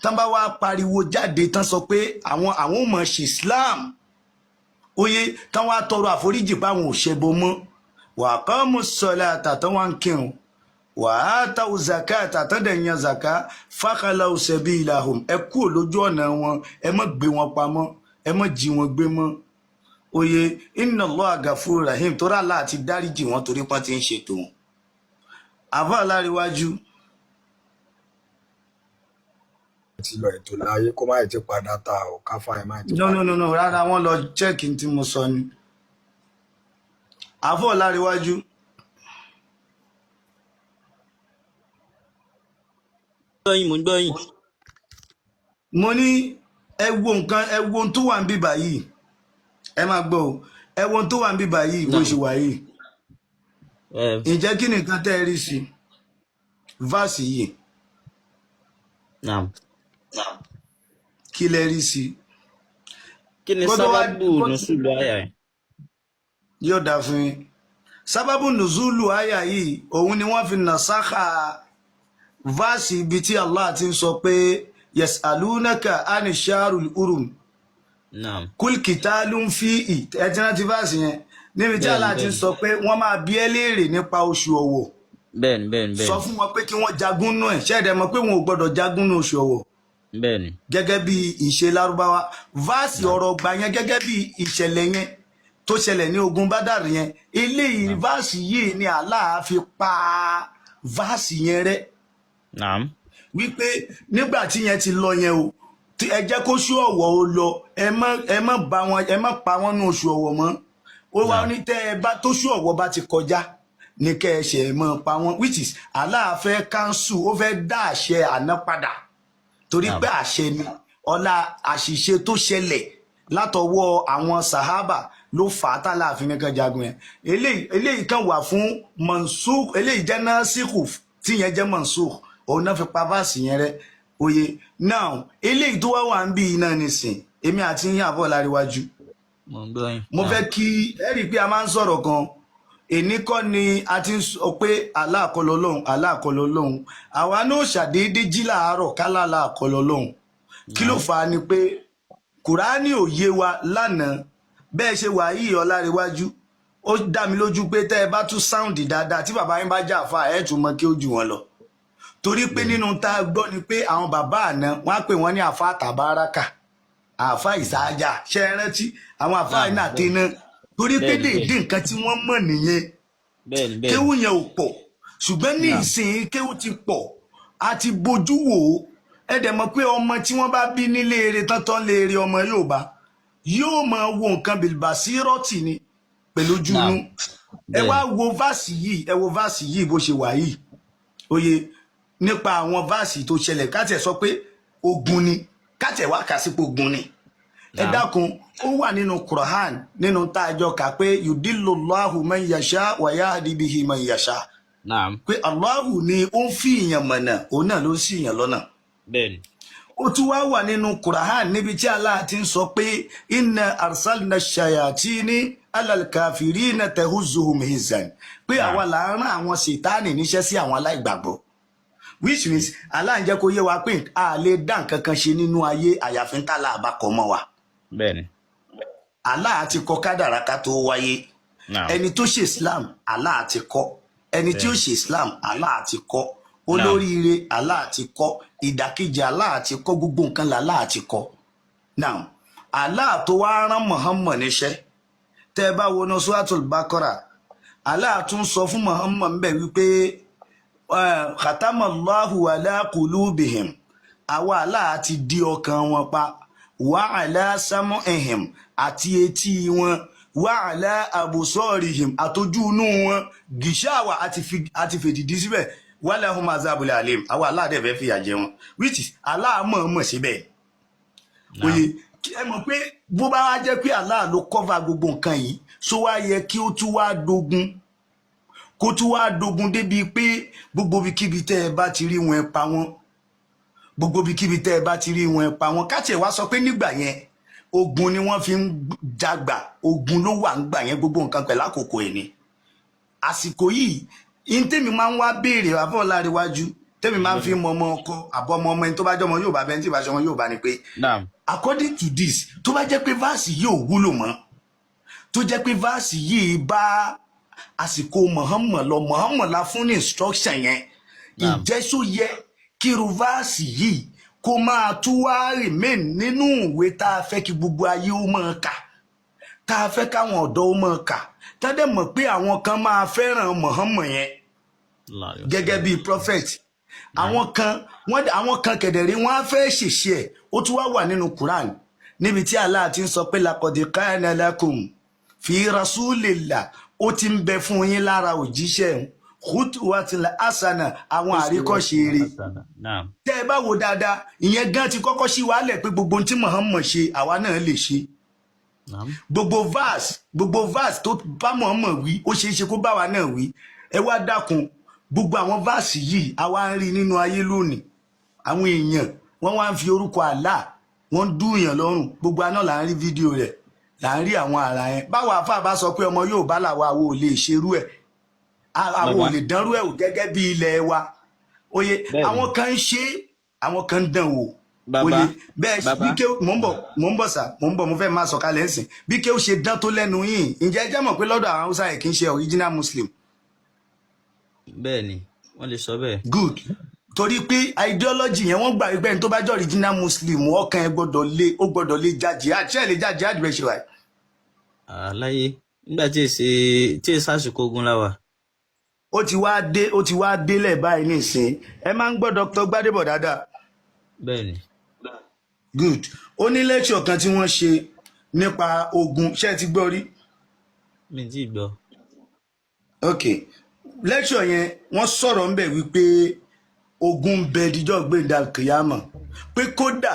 tán bá wá pariwo jáde tán sọ pé àwọn ò mọ̀ ṣe Islam, oye tán wá tọrọ àforíjì páwọn ò ṣẹbọ mọ́, wàá sọlá àtàtàn wá ń kírun, wàá táwọn zaka àtàtàn dẹ̀ yan zaka, fàkàlà òṣèbí ìlàhùn, ẹ kúrò lójú ọ̀nà wọn, ẹ má gbé wọn pamọ́, ẹ má jí wọn gbé mọ́. Oye inna Allaha gafur rahim, tó rà láti dáríjì wọn torí pọ́n ti ń ṣètò wọn. Àbá aláríwájú Ti lọ ètò láyé kó má ti padà ta ò káfá ẹ má ti No padà. no no no, rárá, wọn lọ chẹ́ẹ̀kì tí mo sọ ni. Àfọ̀ láríwájú, Gbọ́ yín, mo ń gbọ́ yín. mo ní ẹ wo nǹkan, ẹ wo ohun tó wà ń bíbà yìí, ẹ máa gbọ́ o, ẹ wo ohun tó wà ń bíbà yìí bó Naam. ṣe wà yìí. Ẹ Ǹjẹ́ kí nìkan tẹ́ ẹ rí sí fáàsì yìí? Naam. Kí lẹ rí sí? Kí ni Kó tó wá sábàbù nùsùlù àyà yẹn? Yóò dáa fún yín. Sábàbù nùzúlù àyà yìí òun ni wọ́n fi nà sáká fáàsì ibi tí Allah ti ń sọ pé yasalunaka ani sharul urum Naam. kul kitalun fi ì. Ẹ ti rántí fáàsì yẹn níbi tí Bẹ́ẹ̀ni, Allah ti ń bẹ́ẹ̀ni. sọ pé wọ́n máa bi ẹ́ léèrè nípa oṣù ọ̀wọ̀. Bẹ́ẹ̀ni, bẹ́ẹ̀ni, Sọ bẹ́ẹ̀ni. fún wọn pé kí wọ́n jagun nú ẹ̀. Ṣẹ́ẹ̀dẹ̀ mọ̀ pé wọn ò gbọ́dọ̀ jagun nú oṣù ọ̀wọ̀ Bẹ́ẹ̀ni. gẹ́gẹ́ bí ìṣe lárúbáwá. Fáàsì Naam. ọ̀rọ̀ ọgbà yẹn gẹ́gẹ́ bí ìṣẹ̀lẹ̀ yẹn tó ṣẹlẹ̀ ní ogun bádàrí yẹn, eléyìí Naam. fáàsì yìí ni Allah fi pa verse yẹn rẹ́. Naam. Wípé nígbà tí yẹn ti lọ yẹn o, tí ẹ jẹ́ kó ṣú ọ̀wọ̀ ó lọ, ẹ má bá wọn, ẹ má pa wọ́n ní oṣù ọ̀wọ̀ mọ́. Ó wá Naam. ní tẹ́ ẹ bá tó ṣú ọ̀wọ̀ bá ti kọjá ní kẹ́ ẹ ṣe é mọ́ pa wọ́n, which is Allah fẹ́ cancel, ó fẹ́ dá àṣẹ àná padà, torí Naam. pé àṣẹ ni. Ọlá àṣìṣe tó ṣẹlẹ̀ látọwọ́ àwọn sahaba ló fà á tálàfin nìkan jagun yẹn. Eléyìí kan wà fún mansukh, eléyìí jẹ́ nasikhu, tí yẹn jẹ́ mansukh, òun náà fi pa verse yẹn rẹ́. Oye now, eléyìí tó wá wà ń bí iná nísìn, èmi àti yín àbọ̀ láríwájú. Mo ń gbọ́ yín. Mo Naam. fẹ́ kí ẹ rí i pé a máa ń sọ̀rọ̀ kan. Èní kọ́ ni a ti ń sọ pé Allah kọ́ lọ́lọ́hun, Allah kọ́ lọ́lọ́hun. Àwa náà ṣàdédé jí làárọ̀ kálá Allah kọ́ lọ́lọ́hun. Kí ló Naam. fà á ni pé Kùránì ò yé wa lánàá. Bẹ́ẹ̀ ṣe wà yìí, Ọlárẹ̀wájú, ó dá mi lójú pé tẹ́ ẹ bá tún sound dáadáa, tí bàbá yín bá jà fà, ẹ̀ tún mọ kí ó jù wọn lọ, torí pé Bẹ́ẹ̀ni. nínú tá a gbọ́ ni pé àwọn bàbá àná wọ́n á pè wọ́n ní àfa tàbáràkà, àfa ìsáájà. Ṣe é rántí àwọn àfa Naam. iná Bẹ́ẹ̀ni. àtẹná? Torí pé Bẹ́ẹ̀ni. déédéé Bẹ́ẹ̀ni. nǹkan tí wọ́n mọ̀ nìyẹn. Bẹ́ẹ̀ni. Bẹ́ẹ̀ni. Kéwú yẹn ò pọ̀, ṣùgbọ́n ní Naam. ìsìn kéwú ti pọ̀, a ti bójú wò ó. Ẹ dẹ̀ mọ̀ pé ọmọ tí wọ́n bá bí nílé eré tán léere, ọmọ Yorùbá yóò máa wo nǹkan bìlbàsírọ́tì ni pẹ̀lú ojú Naam. inú. Ẹ wá Bẹ́ẹ̀ni. wo verse yìí, ẹ wo verse yìí bó ṣe wà yìí. Oye, nípa àwọn verse tó ṣẹlẹ̀, káàtẹ̀ sọ pé ogun ni, káàtẹ̀ wá kà sípò ogun ni. Ẹ Naam. dákun, ó wà nínú Quran, nínú tá a jọ kà pé yudillullahu man yasha wa yahdi bihi man yasha. Naam. Pé Allahu ni ó ń fi ìyàn mọ̀nà, òun náà ló ń sì yàn lọ́nà. Bẹ́ẹ̀ni. Ó tún wá wà nínú Quran níbi tí Allah ti ń sọ pé inna arsalna shayatini alal kafirina tahuzuhum hizan, pé Naam. àwa là ń rán àwọn ṣètáàní níṣẹ́ sí àwọn aláìgbàgbọ́, which means Allah ń jẹ́ kó yé wa pé a lè dá nǹkan kan ṣe nínú ayé àyàfi ń tàlà àbákọ́ mọ́ wa. Bẹ́ẹ̀ni. Allah ti kọ kádàrá ká tó wáyé. Naam. Ẹni tó ṣe Islam, Allah ti kọ. Ẹni tí ó Bẹ́ẹ̀ni. ṣe Islam, Allah ti kọ. Naam. Olóríire, Allah ti kọ. Ìdàkejì, Allah ti kọ. Gbogbo nǹkan là ti kọ. Now, Allah tó wá rán Muhammad níṣẹ́, tẹ́ ẹ bá wo ní Suratul Baqara, Allah tún sọ fún Muhammad ń bẹ̀ wípé khatamallahu ala qulubihim, àwa Allah ti di ọkàn wọn pa, wa ala sam'ihim, àti etí wọn, wa ala absarihim, àtọjú inú wọn, gìṣàwà, àti fèdìdí síbẹ̀, wa lahum azabul alim, àwa Allah dẹ̀ fẹ́ fìyà jẹ wọn, which is Allah mọ̀ọ́mọ̀ síbẹ̀. Naam. Oye, ẹ mọ̀ pé bó bá wá jẹ́ pé Allah ló cover gbogbo nǹkan yìí, ṣó wá yẹ kí ó tún wá dogun, kó tún wá dogun débi pé gbogbo ibikíbi tẹ́ ẹ bá ti rí wọn, ẹ pa wọ́n, gbogbo ibikíbi tẹ́ ẹ bá ti rí wọn, ẹ pa wọ́n? Káàtì ẹ̀ wá sọ pé nígbà yẹn ogun ni wọ́n fi ń jagbà, ogun ló wà ń gbà yẹn, gbogbo nǹkan pẹ̀lú àkókò ẹ̀ ni. Àsìkò yìí in tèmi máa ń wá béèrè àbọ̀ láríwájú, tèmi máa ń fi mọ ọmọ ọkọ àbọ̀ ọmọ ọmọ ẹni tó bá jọmọ yóò bá bẹ́ẹ̀ tí ìbá ṣọmọ yóò bá ni pé Naam. according to this, tó bá jẹ́ pé verse yìí ò wúlò mọ́, tó jẹ́ pé verse yìí bá àsìkò Muhammad lọ, Muhammad la fún ní instruction yẹn, Naam. ǹjẹ́ ṣó yẹ kí irú verse yìí kó máa tún wá remain nínú ìwé tá a fẹ́ kí gbogbo ayé ó máa kà, tá a fẹ́ káwọn ọ̀dọ́ ó máa kà, tá a dẹ̀ mọ̀ pé àwọn kan máa fẹ́ràn Muhammad yẹn Allahu akbar. gẹ́gẹ́ bíi prophet? Naam. Àwọn kan wọ́n, àwọn kan kẹ̀dẹ̀rí wọ́n á fẹ́ ṣèṣe ẹ̀. Ó tún wá wà nínú Quran níbi tí Allah ti ń sọ pé laqad kana lakum fi rasulillah, ó ti ń bẹ fún yín lára òjíṣẹ́ khutwatul hasana, àwọn àríkọ́ṣe Uswatun rere. hasana. Naam. Tẹ́ ẹ bá wo dáadáa, ìyẹn gan ti kọ́kọ́ sí wàhálẹ̀ pé gbogbo ohun tí Muhammad ṣe, àwa náà lè ṣe. Naam. Gbogbo verse tó bá Muhammad wí, ó ṣeé ṣe kó bá wa náà wí. Ẹ wá dákun, gbogbo àwọn verse yìí, àwa ń rí nínú ayé lónìí, àwọn èèyàn wọ́n wá ń fi orúkọ Allah, wọ́n ń dúyàn lọ́rùn. Gbogbo aná là ń rí fídíò rẹ̀, là ń rí àwọn àrà yẹn. Báwo àfa bá sọ pé ọmọ yóò bá làwa, àwọn ò lè ṣerú ẹ̀, àwọn ò Bàbá. lè dánrú ẹ̀ wò gẹ́gẹ́ bí ilẹ̀ wa. Oye, Bẹ́ẹ̀ni. àwọn kan ń ṣe é, àwọn kan ń dán wò. Bàbá. Oye, bẹ́ẹ̀ bí Bàbá. ké, mò ń bọ̀, mò ń bọ̀ sà, mò ń bọ̀, mo fẹ́ máa sọ̀kalẹ̀ ńsìn. Bí ké ó ṣe dán tó lẹ́nu yìí, ǹjẹ́ ẹ jẹ́ mọ̀ pé lọ́dọ̀ àwọn Haúsá yìí kì í ṣe original Muslim? Bẹ́ẹ̀ni, wọ́n lè sọ bẹ́ẹ̀. Good, torí pé ideology yẹn, wọ́n gbà wípé ẹni tó bá jẹ́ original Muslim, ọkàn ẹ gbọ́dọ̀ lé, ó gbọ́dọ̀ lè já jihad. Ṣé ẹ lè já jihad bẹ́ẹ̀ ṣe wà yìí? Àláyé nígbà tí èsì tí èsì àsìkò ogun la wà. Ó ti wá dé, ó ti wá délẹ̀ báyìí nísìn. Ẹ máa ń gbọ́ Dr. Gbadebo dáadáa. Bẹ́ẹ̀ ni. Good. Ó ní lecture kan tí wọ́n ṣe nípa ogun, ṣé ẹ ti gbọ́ rí? Mi tí ì gbọ́. Ok, lecture yẹn, wọ́n sọ̀rọ̀ ńbẹ̀ wípé ogun ń bẹ díjọ́ gbẹ̀ndà kìyàmọ̀, pé kódà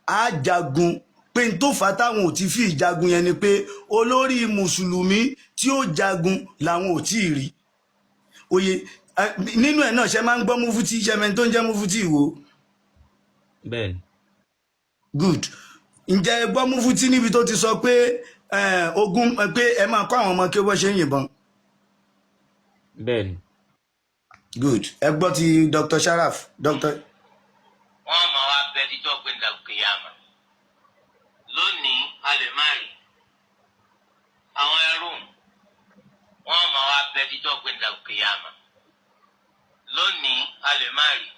á jagun, pé n tó fà á táwọn ò ti fi ìjagun yẹn ni pé olórí mùsùlùmí tí ó jagun làwọn ò tí ì rí. Oye nínú ẹ̀ náà, ṣe máa ń gbọ́ mufuti, ṣe mẹ́ni tó ń jẹ́ mufuti ìwò? Bẹ́ẹ̀ ni. Good. Ǹjẹ́ ẹ gbọ́ mufuti níbi tó ti sọ pé ogun, pé ẹ máa kọ́ àwọn ọmọ kí wọ́n ṣe ń yìnbọn? Bẹ́ẹ̀ ni. Good. Ẹ gbọ́ ti Dr. Sharaf, Dr. Wọ́n máa wá bẹ díjọ́ gbẹ̀ndà kìyàmà. Lónìí a lè má rí àwọn ẹrú, wọ́n máa wá bẹ díjọ́ gbẹ̀ndà kìyàmà. Lónìí a lè má rí,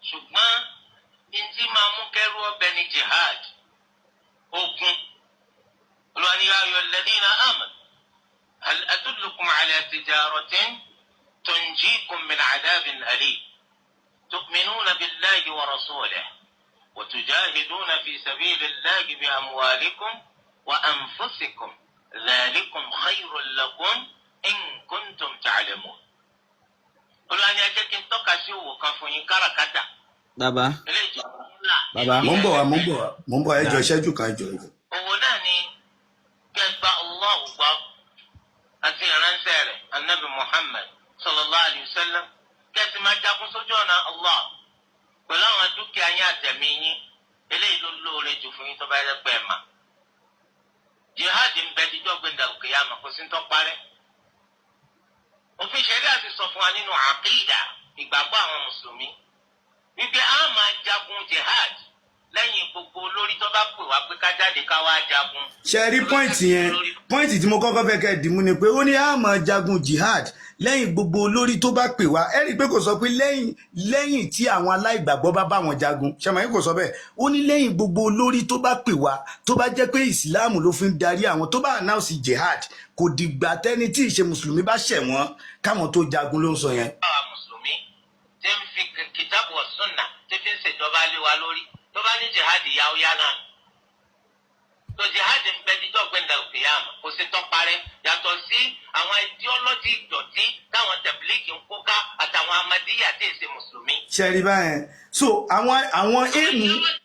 ṣùgbọ́n ntí máa mú kẹ́rú ọbẹ̀ ní jihad, ogun. Olúwa ní, ya ayyuhal ladhina amanu hal adullukum ala tijaratin tunjikum min adhabin alim tu'minuna billahi wa rasulihi wa tujahiduna fi sabilillahi bi amwalikum wa anfusikum dhalikum khayrun lakum in kuntum ta'lamun. Olúwa ní, ẹ jẹ́ kí n tọ́ka sí òwò kan fún yín, káràkátà. Bàbá. Eléyìí tó ńlá. Bàbá. Mò ń bọ̀ wá, mò ń bọ̀ wá, mò ń bọ̀. Ẹ jọ, ìṣẹ́jú kan, ẹ jọ, ẹ jọ. Òwò náà ni kẹgbà Allah gbọ́ àti ìránṣẹ́ rẹ̀ anabi Muhammad sallallahu alayhi wa sallam, kẹsì máa jagun sójú ọ̀nà Allah pẹ̀lú àwọn dúkìá yín àtẹ̀mí yín. Eléyìí ló lóore jù fún yín tó bá yẹ pẹ́ mà. Jihad ń bẹ díjọ́ gbẹ̀ndà kìyàmà, kò sí ń tọ́ parẹ́. Òfin ṣẹ̀ríà sì sọ fún wa nínú àkídà, ìgbàgbọ́ àwọn mùsùlùmí, wípé a máa jagun jihad lẹ́yìn gbogbo olórí tó bá pè wá pé ká jáde ká wá jagun. Ṣe rí point yẹn? Point tí mo kọ́kọ́ fẹ́ kẹ́ ẹ dìmú ni pé ó ní a máa jagun jihad lẹ́yìn gbogbo olórí tó bá pè wá. Ẹ rí i pé kò sọ pé lẹ́yìn tí àwọn aláìgbàgbọ́ bá bá wọn jagun. Ṣe mọ̀ yín, kò sọ bẹ́ẹ̀. Ó ní lẹ́yìn gbogbo olórí tó bá pè wá, tó bá jẹ́ pé ìsìláàmù ló fi ń darí àwọn, tó bá announce jihad, kò dìgbà tẹ́ni tí ìṣe mùsùlùmí bá ṣẹ̀ wọ́n káwọn tó jagun ló ń sọ yẹn. Àwa mùsùlùmí tí ń fi kìtàbù wa sunna tí fi ń ṣèjọba lé wa lórí, tó bá ní jihad yá ó yá náà, tó jihad ń bẹ dídọ́ gbẹ̀ndà òkèèyàn, kò sí tọ́ parẹ́, yàtọ̀ sí àwọn ideology ìdọ̀tí táwọn tẹ̀blíkì ń kó ká àtàwọn amadíyà tí èsè mùsùlùmí. Ṣe rí báyẹn? So àwọn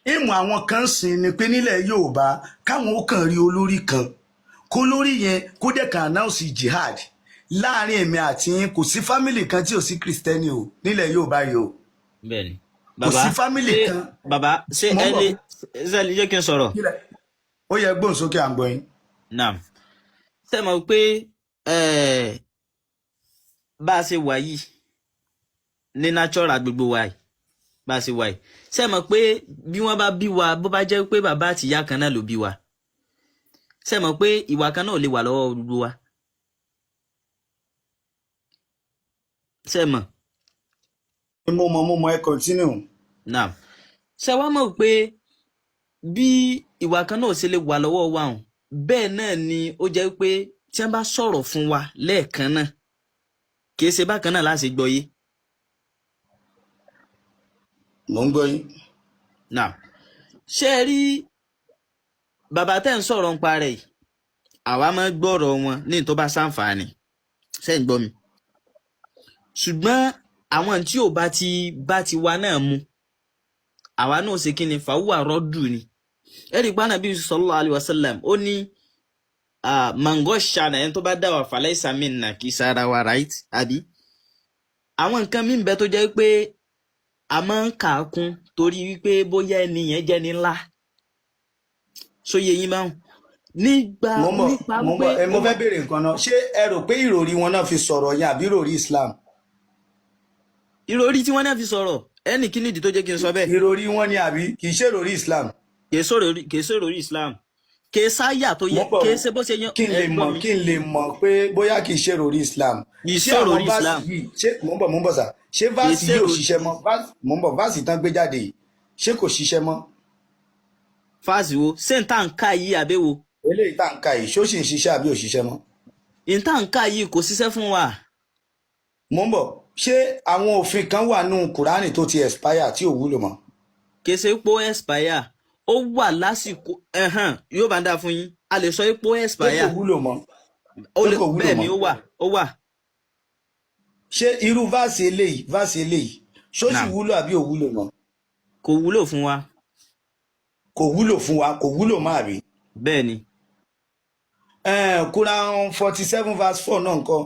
aim àwọn kan sìn ni pé nílẹ̀ Yorùbá, káwọn ó kàn rí olórí kan, kó lórí yẹn kó dẹ̀ kàn announce jihad láàrin èmi àti yín. Kò sí family kan tí ò sí kristẹni o nílẹ̀ Yorùbá yìí o. Bẹ́ẹ̀ ni. Kò Bàbá, sí family ṣé kan. Bàbá, ṣé Mo ń ẹ bọ̀. lè ṣe ẹ lè jẹ́ kí n sọ̀rọ̀? Kílẹ̀. Ó yẹ gbóhùn sókè, à ń gbọ́ yín. Naam. Ṣé mọ̀ pé bá a ṣe wà yìí ní natural gbogbo wa yìí, bá a ṣe wà yìí, ṣé mọ̀ pé bí wọ́n bá bí wa, bó bá jẹ́ pé bàbá àti ìyá kan náà ló bí wa, ṣé mọ̀ pé ìwà kan náà ò lè wà lọ́wọ́ gbogbo wa? Ṣé mọ̀? Mo mọ̀, ẹ continue. Naam. Ṣé wàá mọ̀ pé bí ìwà kan náà ò ṣe lè wà lọ́wọ́ wa hàn, bẹ́ẹ̀ náà ni ó jẹ́ pé tí wọ́n bá sọ̀rọ̀ fún wa lẹ́ẹ̀kan náà, kì í ṣe bákan náà láti gbọ́ yé? Mo ń gbọ́ yín. Naam. Ṣé ẹ rí bàbá tẹ́ ń sọ̀rọ̀ ń parẹ́ yìí, àwa máa ń gbọ́rọ̀ wọn ní tó bá ṣàǹfààní, ṣé ń gbọ́ mi? Ṣùgbọ́n àwọn tí ò bá ti bá ti wa náà mu, àwa náà ṣe kí ni fàwùwà rọ́dù ni. Ẹ rí i pé Ànábì sallallahu alaihi wasallam ó ní mango ṣàna, ẹni tó bá dá wà falaysa minna, kì í sára wa, right? Àbí àwọn nǹkan míì ń bẹ tó jẹ́ pé a máa ń kà á kún torí wípé bóyá ẹni yẹn jẹ́ ní ńlá, sóye yín báwọn nígbà Mo ń bọ̀. Nípa Mo ń wípé bọ̀. Ẹ, mo fẹ́ béèrè nǹkan náà. Ṣé ẹ rò pé ìròrí wọn náà fi sọ̀rọ̀ yẹn àbí ìròrí Islam? Ìròrí tí wọ́n náà fi sọ̀rọ̀, ẹnì kí nìdí tó jẹ́ kí n sọ bẹ́ẹ̀? Ìròrí wọn ni àbí kì í ṣe ìròrí Islam? Kìí sọ̀rọ̀ orí Islam, kìí sáyà tó Mo yẹ ń bọ̀. Kìí ṣe bó ṣe yan. Kí n Ẹ lè gbọ́ mọ̀ mi. Kí n lè mọ̀ pé bóyá kì í ṣe ìròrí Islam. Kìí Ṣé sọ̀rọ̀ àwọn orí verse Islam. yìí, ṣé mò ń bọ̀ sà, ṣé Kìí verse yìí ò sọ̀rọ̀. ṣiṣẹ́ mọ́? Mò ń bọ̀, verse tán gbé jáde yìí, ṣé kò ṣiṣẹ́ mọ́? Fáàsì wo? Ṣé n tá n ká yìí àbẹ́wò? Eléyìí tá ń ka yìí, ṣó sì ń ṣiṣẹ́ àbí ò ṣiṣẹ́ mọ́? N tá n ká yìí kò ṣiṣẹ́ fún wa. Mo ń bọ̀. Ṣé àwọn òfin kan wà nù Kùránì tó ti expire tí ò wúlò mọ́? Kìí ṣe pé ó expire, ó wà lásìkò ẹ̀hán yóò bá ń dá fún yín. A lè sọ pé ó Ṣé expire. kò wúlò mọ́? Ó Ṣé lè kò wúlò bẹ́ẹ̀ ni mọ́? ó wà, ó wà. Ṣé irú verse eléyìí ṣó sì Naam. wúlò àbí ò wúlò mọ́? Kò wúlò fún wa. Kò wúlò fún wa, kò wúlò mọ́, àbí? Bẹ́ẹ̀ ni. Quran 47 verse 4 náà ńkọ́?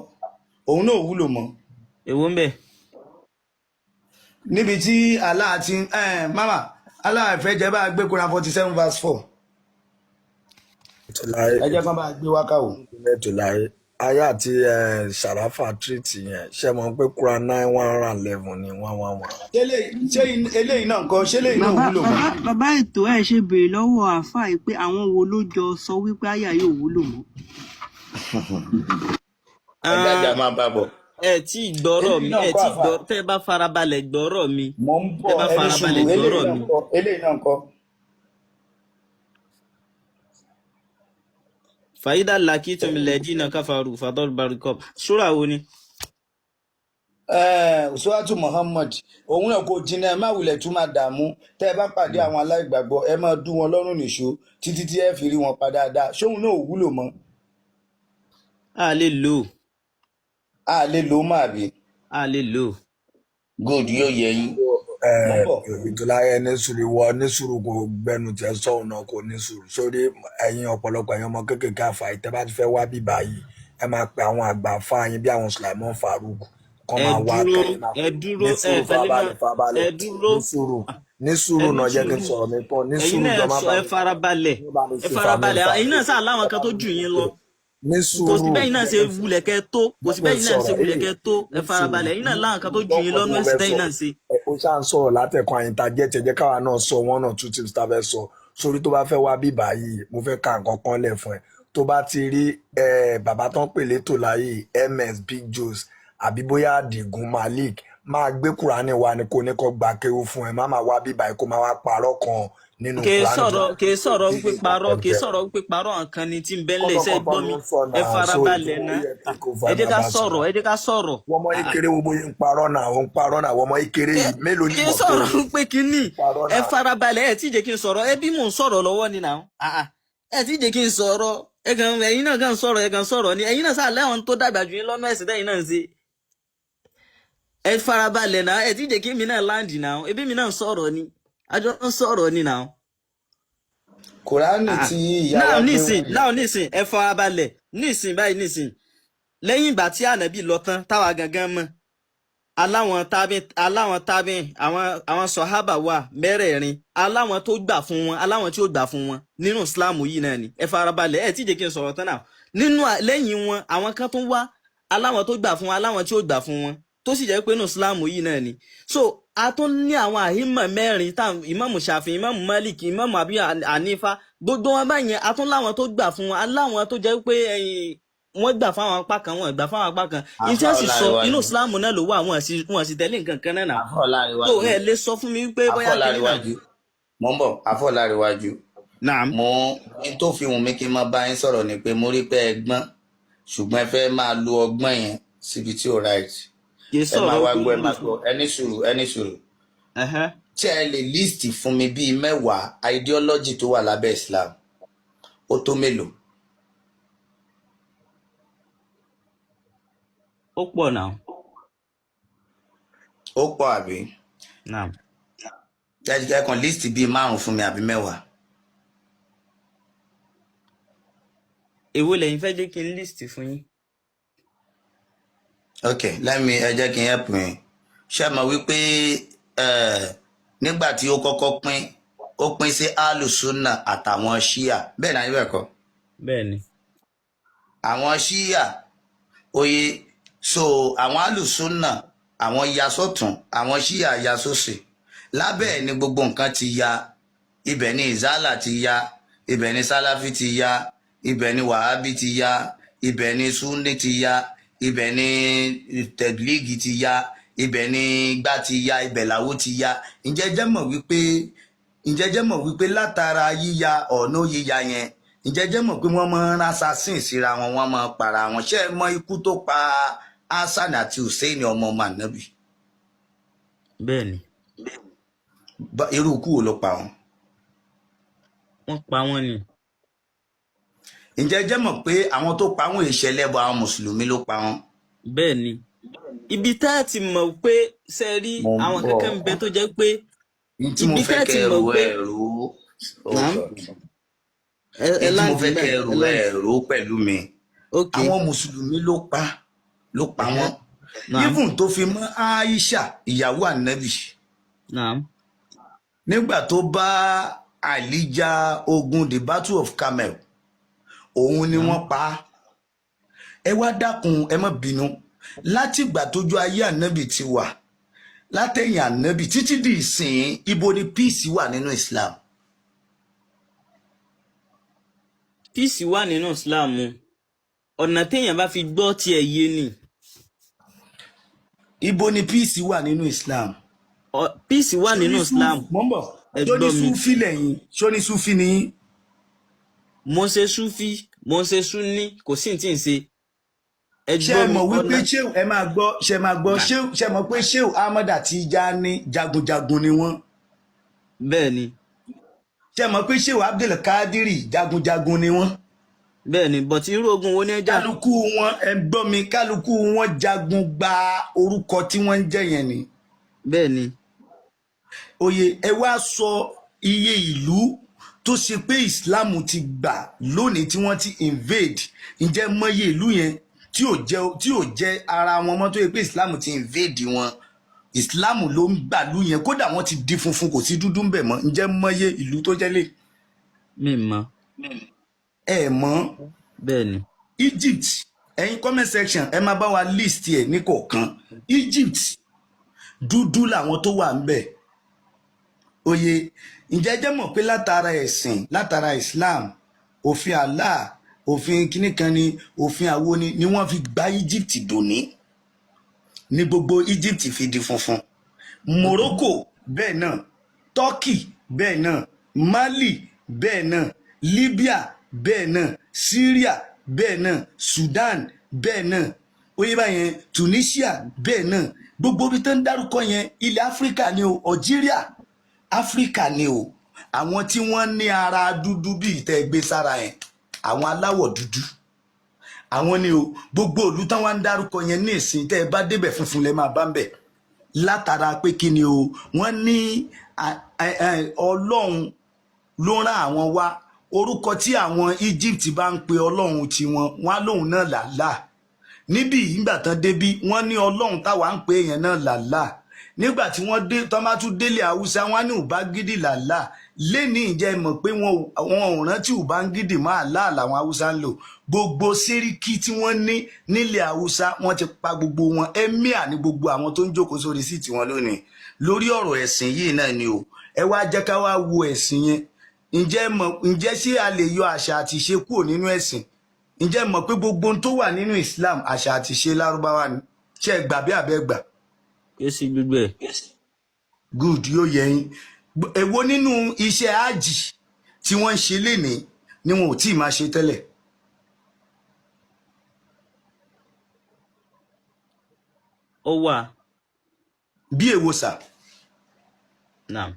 Òun náà ò wúlò mọ́? Èwo ń bẹ̀? Níbi tí Allah ti mama Allah fẹ́ jẹ́ bá gbé Quran 47 verse 4. Ètò láyé. Ẹ jẹ́ kán bá gbé wákà o. Ètò láyé ayé àti Sharafa treat yẹn, ṣe mọ̀ pé Quran 9 111 ni 111. Ṣé eléyìí náà ńkọ́? Ṣé eléyìí náà ò Bàbá wúlò mọ́? bàbá ètò, ẹ ṣe béèrè lọ́wọ́ àáfàá yìí pé àwọn wo ló jọ sọ wípé àyà yóò wúlò mọ́. Ẹ jájà máa bá bọ̀. Ẹ tí ì gbọ́rọ̀ Eléyìí mi náà ẹ ńkọ́, tí ì àfà? gbọ́. Tẹ́ ẹ bá farabalẹ̀ gbọ́rọ̀ mi, Mò ń tẹ́ bọ̀. ẹ bá Ẹni farabalẹ̀ sùúrù, eléyìí gbọ́rọ̀ náà mi. ńkọ́? Eléyìí náà ńkọ́? Fàyídà lakitum lẹ́dínà káfàrú fàdọ́rù barikọ́b, ṣúra wo ni? Suratu Muhammad. Òun náà kò jìnnà, ẹ má wulẹ̀ tún máa dààmú. Tẹ́ ẹ bá pàdé àwọn aláìgbàgbọ́, ẹ máa dún wọn lọ́rùn nìṣó títí tí ẹ fi rí wọn pa dáadáa. Ṣóun náà ò wúlò mọ́? A lè lò ó. A lè lò ó mọ́, àbí? A lè lò ó. Good, yóò yẹ yín. Mo ń bọ̀. Ètò láyé, ní sùúrù, ìwọ ní sùúrù, kò gbẹnu tẹ sọ̀hún náà, kò ní sùúrù sórí ẹ̀yin ọ̀pọ̀lọpọ̀ ẹ̀yin ọmọ kéékèèké. Àfà ìtẹ́ bá ti fẹ́ wá bíbá yìí, ẹ máa pe àwọn àgbà fáyín bí àwọn Sulaiman Farouk kọ́ Ẹ máa wá dúró. kẹ́yìn máa Ẹ dúró. ní Ẹ sùúrù. tẹ̀lé máa Farabalẹ̀, farabalẹ̀. Ẹ dúró. Ní sùúrù, ní Ẹ sùúrù ní náà, jẹ́ kí n sùúrù. sọ̀rọ̀ mi tán. Ní Ẹ̀yin sùúrù náà jọ, ẹ má sọ bá ẹ mi farabalẹ̀. má bá mi Ẹ ṣe fàmí farabalẹ̀. fà Ẹ̀yin náà sáà láwọn ẹ kan bá tó mi jù yín lọ. ní Kò sí sùúrù, bẹ́yìn náà jẹ́ ṣe kí n sọ̀rọ̀. wulẹ̀ kẹ́ tó, kò Jẹ́ sí kí n bẹ́yìn náà ṣe sọ̀rọ̀ wulẹ̀ ee kẹ́ tó. Ní Ẹ sùúrù, farabalẹ̀. Ẹ̀yin náà ní láwọn kan tó sùúrù. jù yín Gbọ́ lọ́nú nǹkan tí mo ẹ̀sìn fẹ́ tẹ́yìn sọ. náà ṣe. Ó ṣáà ń sọ̀rọ̀ látẹ̀kọ́ àyíntà jẹ́ tiẹ̀, jẹ́ káwa náà sọ one or two things tá a fẹ́ sọ sórí. Tó bá fẹ́ wá bí báyìí, mo fẹ́ ka nǹkan kan lẹ̀ fún ẹ. Tó bá ti rí bàbá tán pè létò láyé MS Big Joes àbí bóyá Adigun Malik, máa gbé Kúránì wa ni, kò ní kó gba kéwú fún ẹ. Má máa wá bí báyìí kó máa wá parọ́ kan nínú Kì í Kúránì tó sọ̀rọ̀, kì í sọ̀rọ̀ wípé parọ́, kì í jẹ́ sọ̀rọ̀ wípé parọ́ nǹkan ni tí ń bẹ́ ńlẹ̀ iṣẹ́. kọ́tọ̀kọ́tọ̀ Gbọ́ ló mi, ń sọ ẹ náà so ètò farabalẹ̀ ó ná. yẹ take over Ẹ jẹ́ máa ká bá sọ̀rọ̀, sọ̀rọ̀. ẹ jẹ́ ká sọ̀rọ̀. Wọ́n mọ Ah, ékeré wo bóyá ń parọ́ náà, ó ń parọ́ náà. Wọ́n mọ ékeré kì yìí mélòó ni í mọ̀ tó sọ̀rọ̀ ń pé kínní. parọ́ Ẹ náà. farabalẹ̀. Ẹ tí ì jẹ́ kí n sọ̀rọ̀. Ẹ bí mò ń sọ̀rọ̀ lọ́wọ́ ni nà. Ẹ tí ì jẹ́ kí n sọ̀rọ̀. Ẹ kàn, ẹ̀yin náà kàn sọ̀rọ̀, ẹ kàn sọ̀rọ̀ ni. Ẹ̀yin náà sáà lẹ́wọ̀n tó dàgbà jù yín lọ́nà ẹ̀sìn tẹ́yìn náà ń ṣe. Ẹ farabalẹ̀ náà. Ẹ tí ì jẹ́ kí mi náà láǹdì náà. Ebi mi náà ń sọ̀rọ̀ ni, àjọ ń sọ̀rọ̀ ni náà. Kùránì Ah, tí ìyá náà wa gbé nísìn wá náà nísìn, ẹ farabalẹ̀ nísìn báyìí nísìn. Lẹ́yìn ìgbà tí ànábì lọ tán, táwa gangan mọ̀ aláwọn tábí àwọn sọ̀hábà wà mẹ́rẹ̀ẹ̀rin, aláwọn tó gbà fún wọn, aláwọn tí ó gbà fún wọn nínú Islam yìí náà ni. Ẹ farabalẹ̀, ẹ tí jẹ́ kí n sọ̀rọ̀ tán náà. Nínú lẹ́yìn wọn, àwọn kan tó wá, aláwọn tó gbà fún wọn, aláwọn tí ó gbà fún wọn, tó sì jẹ́ pé nínú Islam yìí náà ni. So a tún ní àwọn àhímọ̀ mẹ́rin tá Ìmáàmù Ṣàfi, Ìmáàmù Malik, Ìmáàmù Abi Hanifa, gbogbo wọn báyẹn, a tún láwọn tó gbà fún wọn, aláwọn tó jẹ́ pé ẹ̀yìn wọ́n gbà fáwọn apá kan, wọ́n gbà fáwọn apá kan. Àfà Iṣẹ́ sì sọ inú Ọláréwájú. Islam náà ló wà, wọ́n sì tẹ̀lé nǹkan kan náà nà. Àfà Tó Ọláréwájú. ẹ lè sọ fún mi pé Àfà bóyá kinní náà. Ọláréwájú, mo ń bọ̀. Àfà Ọláréwájú. Naam. Mo n tó fi wù mí kí n máa bá yín sọ̀rọ̀ ni pé mo rí pé ẹ gbọ́n, ṣùgbọ́n ẹ fẹ́ máa lo ọgbọ́n yẹn síbi tí ò right. Kì í Ẹ máa sọ̀rọ̀ wá pé gbọ́, ẹ wúlò máa fún. gbọ́. Ẹ ní sùúrù, ẹ ní sùúrù. Ẹhẹ́. Tí ẹ lè list fún mi bíi 10 ideology tó wà lábẹ́ Islam, ó tó mélòó? Ó pọ̀ náà. Ó pọ̀, àbí? Naam. Ẹ kàn list bíi 5 fún mi àbí 10. Èwo lẹ̀yin fẹ́ jẹ́ kí n list fún yín? Ok, let me, ẹ jẹ́ kí n help yín. Ṣé ẹ mọ̀ wípé nígbà tí ó kọ́kọ́ pín, ó pín sí alùsùnà àtàwọn ṣíà, bẹ́ẹ̀ náà níbẹ̀ kọ́? Bẹ́ẹ̀ ni. Àwọn ṣíà oye, so àwọn alùsùnà àwọn ya sọ́tún, àwọn ṣíà ya sósì. Lábẹ́ ẹ̀ ni gbogbo nǹkan ti ya. Ibẹ̀ ni ìzálà ti ya, ibẹ̀ ni sálàfí ti ya, ibẹ̀ ni wàhábí ti ya, ibẹ̀ ni súnni ti ya, ibẹ̀ ni tẹ̀blígì ti ya, ibẹ̀ ni gbá ti ya, ibẹ̀ làwó ti ya. Ǹjẹ́ jẹ́ mọ̀ wípé látara yíya ọ̀nà yíya yẹn, ǹjẹ́ jẹ́ mọ̀ pé wọ́n máa ń rán assassin síra wọn, wọ́n máa ń para wọn? Ṣé ẹ mọ ikú tó pa Hasan àti Hussein ọmọ ọmọ ànábì. Bẹ́ẹ̀ ni. Irú ikú wo ló pa wọn? Wọ́n pa wọ́n ni. Ǹjẹ́ ẹ jẹ́ mọ̀ pé àwọn tó pa wọn ìṣẹ̀lẹ̀ bọ àwọn mùsùlùmí ló pa wọn? Bẹ́ẹ̀ ni. Ibi tá a ti mọ̀ pé ṣe rí Mo ń àwọn bọ̀. kankan ń bẹ tó jẹ́ pé Ní tí mo ibi fẹ́ tá a ti kẹ́ ẹ mọ̀ rò pé ẹ rò ó. Oh Naam. God. Ẹ Ní ẹ tí mo láǹdì fẹ́ bẹ́ẹ̀ kẹ́ ẹ ẹ rò láǹdì. ẹ rò ó pẹ̀lú mi. Ok. Àwọn mùsùlùmí ló pa Ẹ̀hẹ́. wọ́n. Naam. Even tó fi mọ́ Aisha ìyàwó ànábì. Naam. Nígbà tó bá Ali jà ogun the Battle of Camel, òun ni Naam. wọ́n pa á. Ẹ wá dákun, ẹ má bínú, látìgbà tójú ayé ànábì ti wà, látẹ̀yìn ànábì títí di ìsìn, ibo ni peace wà nínú Islam? Peace wà nínú Islam o. Ọ̀nà téèyàn bá fi gbọ́ tiẹ̀ yé ni. Ibo ni peace wà nínú Islam? Peace wà Ṣóní nínú súfì Islam. mọ́ ń bọ̀. Ẹ Ṣóní gbọ́ mi. súfì lẹ́yìn? Ṣóní súfì ni yín? Mo ń ṣe súfì, mo ń ṣe súní, kò sí ní tí ń ṣe. Ẹ Ṣé gbọ́ ẹ mi mọ̀ wípé ọ̀nà. ṣé ẹ máa gbọ́, ṣé ẹ máa gbọ́, Naam. ṣé ẹ mọ̀ pé Shehu Ahmad Tijani jagunjagun ni wọ́n? Bẹ́ẹ̀ ni. Ṣé ẹ mọ̀ pé Shehu Abdul Kadiri jagunjagun ni wọ́n? Bẹ́ẹ̀ ni, but irú ogun wo ni ẹ jà? Kálukú wọn, ẹ gbọ́ mi, kálukú wọn jagun gba orúkọ tí wọ́n ń jẹ́ yẹn ni. Bẹ́ẹ̀ ni. Oyè, ẹ wá sọ iye ìlú tó ṣe pé Islam ti gbà lónìí tí wọ́n ti invade. Ǹjẹ́ mọye ìlú yẹn tí ò jẹ́ ara wọn mọ́, tó yẹ pé Islam ti invade wọn? Islam ló ń gbàlú yẹn, kódà wọ́n ti di funfun, kò sí dúdú ń bẹ̀ mọ́. Ǹjẹ́ mọye ìlú tó jẹ́ lé? Mi mọ̀. Ẹ mọ̀? Bẹ́ẹ̀ ni. Egypt, ẹ̀yin comment section, ẹ máa bá wa list ẹ̀ ní kọ̀ọ̀kan. Egypt, dúdú làwọn tó wà ń bẹ̀. Oyè, ǹjẹ́ jẹ́ mọ̀ pé látara ẹ̀sìn, látara Islam, òfin Allah, òfin kíní kan ni, òfin àwo ni wọ́n fi gba Egypt dòní ní gbogbo Egypt fi di funfun. Morocco bẹ́ẹ̀ náà, Turkey bẹ́ẹ̀ náà, Mali bẹ́ẹ̀ náà, Libya bẹ́ẹ̀ náà, Syria bẹ́ẹ̀ náà, Sudan bẹ́ẹ̀ náà, oyè báyẹn, Tunisia bẹ́ẹ̀ náà. Gbogbo ibi tó ń dárúkọ yẹn, ilẹ̀ Áfíríkà ni o. Algeria, Áfíríkà ni o. Àwọn tí wọ́n ní ara dúdú bíi ìtẹ́ gbé sára yẹn, àwọn aláwọ̀ dúdú, àwọn ni o. Gbogbo ìlú táwọn ń dárúkọ yẹn ní ìsìn, tẹ́ ẹ bá débẹ̀, funfun lẹ máa bá ń bẹ̀, látara pé kí ni o, wọ́n ní Ọlọ́run ló rán àwọn wá. Orúkọ tí àwọn Egypt bá ń pe Ọlọ́run tiwọn, wọn á lóun náà làlá níbí. Ìgbà tán débí, wọ́n ní Ọlọ́run táwa ń pè yẹn náà làlá. Nígbà tí wọ́n dé tán, bá tún délé Haúsá, wọ́n á ní Ubangiji làlá lẹ́ni. Ìjẹ́ mọ̀ pé wọn ò rántí Ubangiji máa láà làwọn Haúsá ń lò. Gbogbo sẹ́ríkì tí wọ́n ní nílẹ̀ Haúsá, wọ́n ti pa gbogbo wọn. Emir ní gbogbo àwọn tó ń jókòó sórí seat wọn lónìí. Lórí ọ̀rọ̀ ẹ̀sìn yìí náà ni o. Ẹ wá jẹ́ ká wá wo ẹ̀sìn yẹn. Ǹjẹ́ mọ̀, ǹjẹ́ ṣé a lè yọ àṣà àti ìṣe kúrò nínú ẹ̀sìn? Ǹjẹ́ mọ̀ pé gbogbo ohun tó wà nínú Islam, àṣà àti ìṣe Lárúbáwá ni? Ṣé ẹ gbà bí àbẹ́ gbà? Kí sí gbogbo ẹ̀. Good, yóò yẹ yín. Èwo nínú iṣẹ́ ájì tí wọ́n ń ṣe lénìí ni wọn ò tí ì máa ṣe tẹ́lẹ̀? Ó wà. Bí èwo sà? Naam.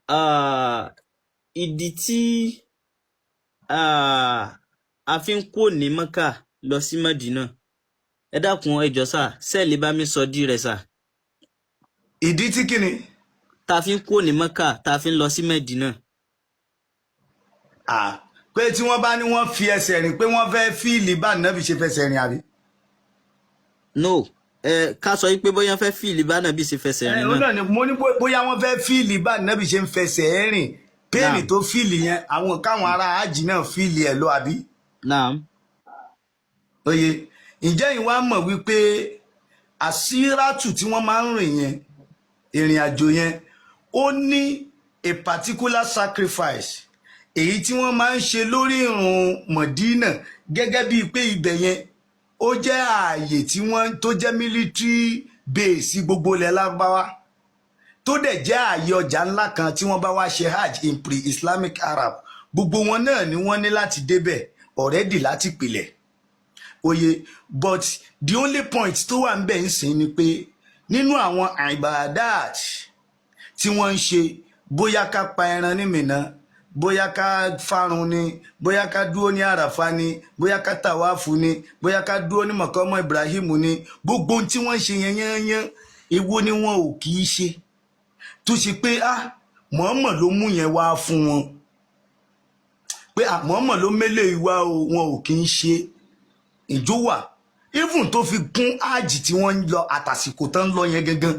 Ah, ìdí tí a fi ń kúrò ní Mẹ́kà lọ sí Mẹ́dínà, ẹ dákun, ẹ jọ̀ọ́ sà, sẹ́ẹ̀lì bá mi sọ dí rẹ̀ sà? Ìdí tí kíni? Tá a fi ń kúrò ní Mẹ́kà, tá a fi ń lọ sí Mẹ́dínà. Ah, pé tí wọ́n bá ní wọ́n fi ẹsẹ̀ rìn, pé wọ́n fẹ́ feel bá nàbì ṣe fẹsẹ̀ rìn, àbí? No, ẹ ká sọ wípé bóyá fẹ́ feel bá nàbí ṣe fẹsẹ̀ Ẹ rìn ó náà. náà ni mo ní, bóyá wọ́n fẹ́ feel bá nàbì ṣe ń fẹsẹ̀ rìn, pain Naam. tó feel yẹn, àwọn káwọn ará ájì náà feel ẹ̀ lọ, àbí? Naam. Oye, ǹjẹ́ ìwà mọ̀ wípé àsírátù tí wọ́n máa ń rìn yẹn, ìrìn àjò yẹn, ó ní a particular sacrifice èyí tí wọ́n máa ń ṣe lórí ìrun Mọ̀dínà, gẹ́gẹ́ bíi pé ibẹ̀ yẹn ó jẹ́ ààyè tí wọ́n tó jẹ́ military base gbogbo ilẹ̀ Lárúbáwá, tó dẹ̀ jẹ́ ààyè ọjà ńlá kan. Tí wọ́n bá wá ṣe hajj in pre-Islamic Arab, gbogbo wọn náà ni wọ́n ní láti débẹ̀ already láti pìlẹ̀. Oye, but the only point tó wà ń bẹ̀ ń sìn ni pé nínú àwọn ibadat tí wọ́n ń ṣe, bóyá ká pa ẹran ní Mínà, bóyá ká fárun ni, bóyá ká dúró ní Àràfá ni, bóyá ká tàwáàfù ni, bóyá ká dúró ní mọ̀kọ́mọ́ Ibrahim ni, gbogbo ohun tí wọ́n ń ṣe yẹn yányán, èwo ni wọn ò kì í ṣe tó ṣe pé ah, mọ̀ọ́mọ̀ ló mú yẹn wá fún wọn, pé ah, mọ̀ọ́mọ̀ ló mélé ìwá o, wọn ò kì í ṣe ìjó wà, even tó fi kún áàjì tí wọ́n ń lọ àtàsìkò tán ń lọ yẹn gangan.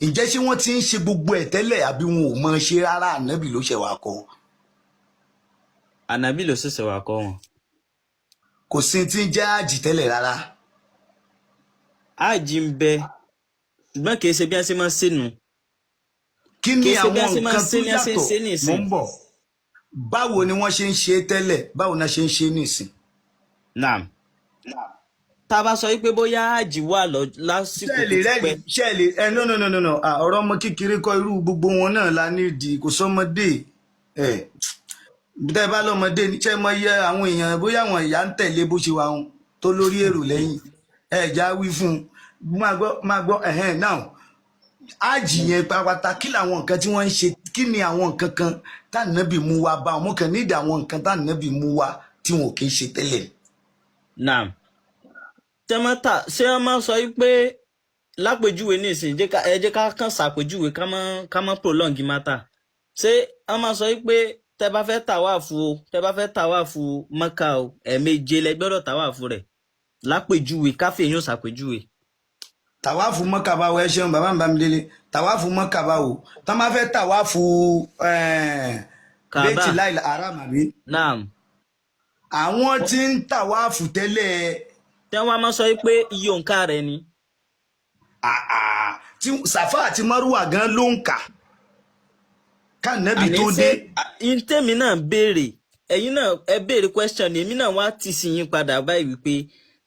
Ǹjẹ́ ṣé wọ́n ti ń ṣe gbogbo ẹ̀ tẹ́lẹ̀ àbí wọn ò mọ̀ ṣe rárá? Ànábì ló ṣẹ̀ wá kọ́? Ànábì ló ṣẹ̀ṣẹ̀ wá kọ́ wọn. Kò sí ti ń jẹ́ áàjì tẹ́lẹ̀ rárá. Áàjì ń bẹ, ṣùgbọ́n kì í ṣe bí wọ́n ṣe máa ń ṣe nù. Kí ni Kì í ṣe bí àwọn wọ́n ṣe máa ń nǹkan ṣe tó ní wọ́n ṣe ń yàtọ̀ ṣe Mò nísìn. ń bọ̀. Báwo ni wọ́n ṣe ń ṣe tẹ́lẹ̀? Báwo ni wọ́n ṣe ń ṣe nísìn? Naam, tá a bá sọ wípé bóyá áàjì wà lọ lásìkò Ṣẹ́ẹ̀lì tó ti rẹ́ẹ̀lì pẹ́. Ṣẹ́ẹ̀lì ẹ, no, no, no, no, no. Ah, ọ̀rọ̀ ọmọ kékeré kọ́, irú gbogbo wọn náà la nídìí, kò sọmọdé ẹ. Tẹ́ ẹ bá lọ́mọdé ní ṣẹ́ mọ iye àwọn èèyàn, bóyá àwọn ìyá ń tẹ̀lé bó ṣe wà wọn tó lórí èrò lẹ́yìn ẹ já wí fún un. Máa gbọ́, máa gbọ́. Ẹ̀hẹ́n, now, ájì yẹn pátápátá, kí làwọn nǹkan tí wọ́n ń ṣe? Kí ni àwọn nǹkan kan tànàbì mú wa bá wọn? Mo kàn nídìí àwọn nǹkan tànàbì mú wa tí wọn ò kì í ṣe tẹ́lẹ̀. Naam, tẹ́mọ́tà, ṣé wọ́n máa ń sọ wípé lápèjúwe nísìnyí, ẹ jẹ́ ká kàn ṣàpèjúwe, ká má prolong matter. Ṣé wọ́n máa sọ wípé tẹ́ bá fẹ́ tàwáàfù o, tẹ́ bá fẹ́ tàwáàfù Mọ́kà o, ẹ̀ẹ̀méje lẹ gbọ́dọ̀ tàwáàfù rẹ̀, lápèjúwe, káfíń yóò ṣàpèjúwe? Tàwáàfù Mọ́kà báwo? Ẹ ṣeun, bàbá mi Bámidélé. Tàwáàfù Mọ́kà báwo? Tọ́ máa fẹ́ tàwáàfù Kaaba. Bẹ́ẹ̀tì láì haram àbí? Naam. Àwọn tí ń tàwáàfù tẹ́lẹ̀. Tẹ́ wọ́n máa sọ wípé iye òǹkà rẹ̀ ni. Àà, tí Sàfà àti Márùwà gan ló ń kà kánẹ́bì Àní tó ṣé dé. Ntẹ́mi náà béèrè, ẹ̀yin náà ẹ béèrè question ni, èmi náà wá tì sí yín padà báyìí wípé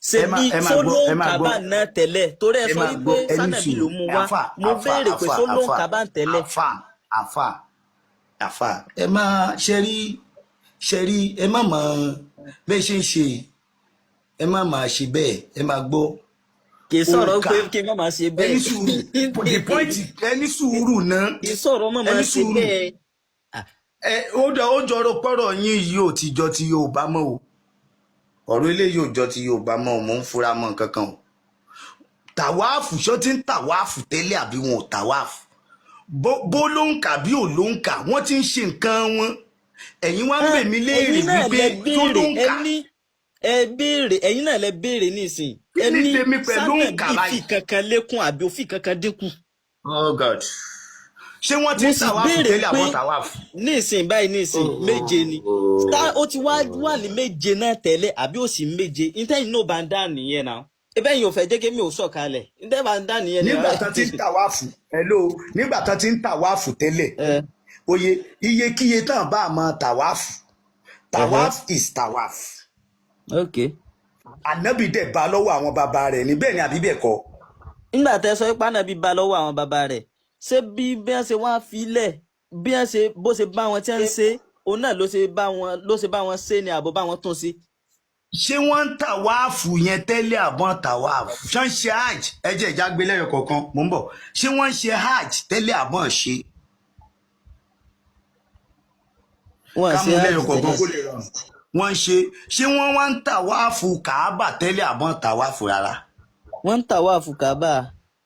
ṣé Ẹ má bí ẹ má ṣó gbọ́, ló ẹ ń má kà gbọ́, bá náà tẹ́lẹ̀, torí ẹ ẹ sọ má wípé gbọ́, ẹ ní sánàbí ló sùúrù. mú wá. Àfà, Mo àfà, béèrè pé àfà, ṣó ló ń àfà, kà bá ń tẹ́lẹ̀. Àfà, àfà, àfà, ẹ má ṣe rí, ṣe rí, ẹ má mọ bẹ́ẹ̀ ṣe ń ṣe, ẹ má máa ṣe bẹ́ẹ̀. Ẹ má gbọ́. Kì í sọ̀rọ̀ Òǹkà pé kí n má máa ṣe ẹ ní bẹ́ẹ̀. sùúrù, the point, ẹ ní sùúrù náà. Kì í sọ̀rọ̀ má Ẹ máa ní ṣe sùúrù. bẹ́ẹ̀. Ẹ ó jọrọ pọ̀rọ̀ yín yìí ò ti jọ ti Yorùbá mọ́ o. Ọ̀rọ̀ eléyìí ò jọ ti Yorùbá mọ́ o. Mò ń fura mọ́ nǹkan kan o. Tàwáàfù, ṣó ti ń tàwáàfù tẹ́lẹ̀ àbí wọn ò tàwáàfù? Bó ló ń kà bí ò ló ń kà, wọ́n ti ń ṣe nǹkan wọn. Ẹ̀yin wá ń bè mí léèrè Ẹ̀yin náà wípé lẹ tó ló béèrè ń ẹ kà. ní ẹ béèrè, ẹ̀yin náà lẹ béèrè nísìn. Kí Ẹ ni ní tèmi pẹ̀lú ń kà sánàbí fi báyìí? kankan lékún àbí òfin kankan dínkù. Oh God, ṣé wọ́n ti Mo ń sì tàwáàfù béèrè tẹ́lẹ̀ pé àbọ̀ tàwáàfù? nísìn báyìí, nísìn, méje ni star, ó ti wá wà ní méje náà tẹ́lẹ̀ àbí ó sì méje? Ntẹ́yìn náà bá ń dá nìyẹn náà, ebe yìí ò fẹ́ jẹ́ kí mi ò sọ̀kalẹ̀, ntẹ́ bá ń dá nìyẹn Nígbà tán ti ń tàwáàfù, hello, nígbà tán ti ń tàwáàfù tẹ́lẹ̀, ẹ oye iyekíye tán bá a máa tàwáàfù, tàwáàfù is tàwáàfù. Ok. Ànábì dẹ̀ bá lọ́wọ́ àwọn bàbá rẹ̀ ní bẹ́ẹ̀ ni àbí bẹ́ẹ̀ kọ́? Nígbà tẹ́ sọ pé Ànábì bá lọ́wọ́ àwọn bàbá rẹ̀, ṣé bí wọ́n ṣe wá filẹ̀, bí wọ́n ṣe bó ṣe bá wọn tí wọ́n ń ṣe, òun náà ló ṣe bá wọn ṣe ni àbò bá wọn tún ṣe? Ṣé wọ́n ń tàwáàfù yẹn tẹ́lẹ̀ àbọ̀n tàwáàfù? Ṣé ń ṣe hajj? Ẹ jẹ́ ìjágbé lẹ́yọ̀ kọ̀ọ̀kan, mò ń bọ̀. Ṣé wọ́n ń ṣe hajj tẹ́lẹ̀ àbọ̀n ṣe? Wọn Ká ṣe mú hajj lẹ́yọ̀ kọ̀ọ̀kan tẹ́lẹ̀. kó lè rọrùn. Wọ́n ń ṣe, ṣé wọ́n wá ń tàwáàfù kàábà tẹ́lẹ̀ àbọ̀n tàwáàfù rárá? Wọ́n ń tàwáàfù Káàbà.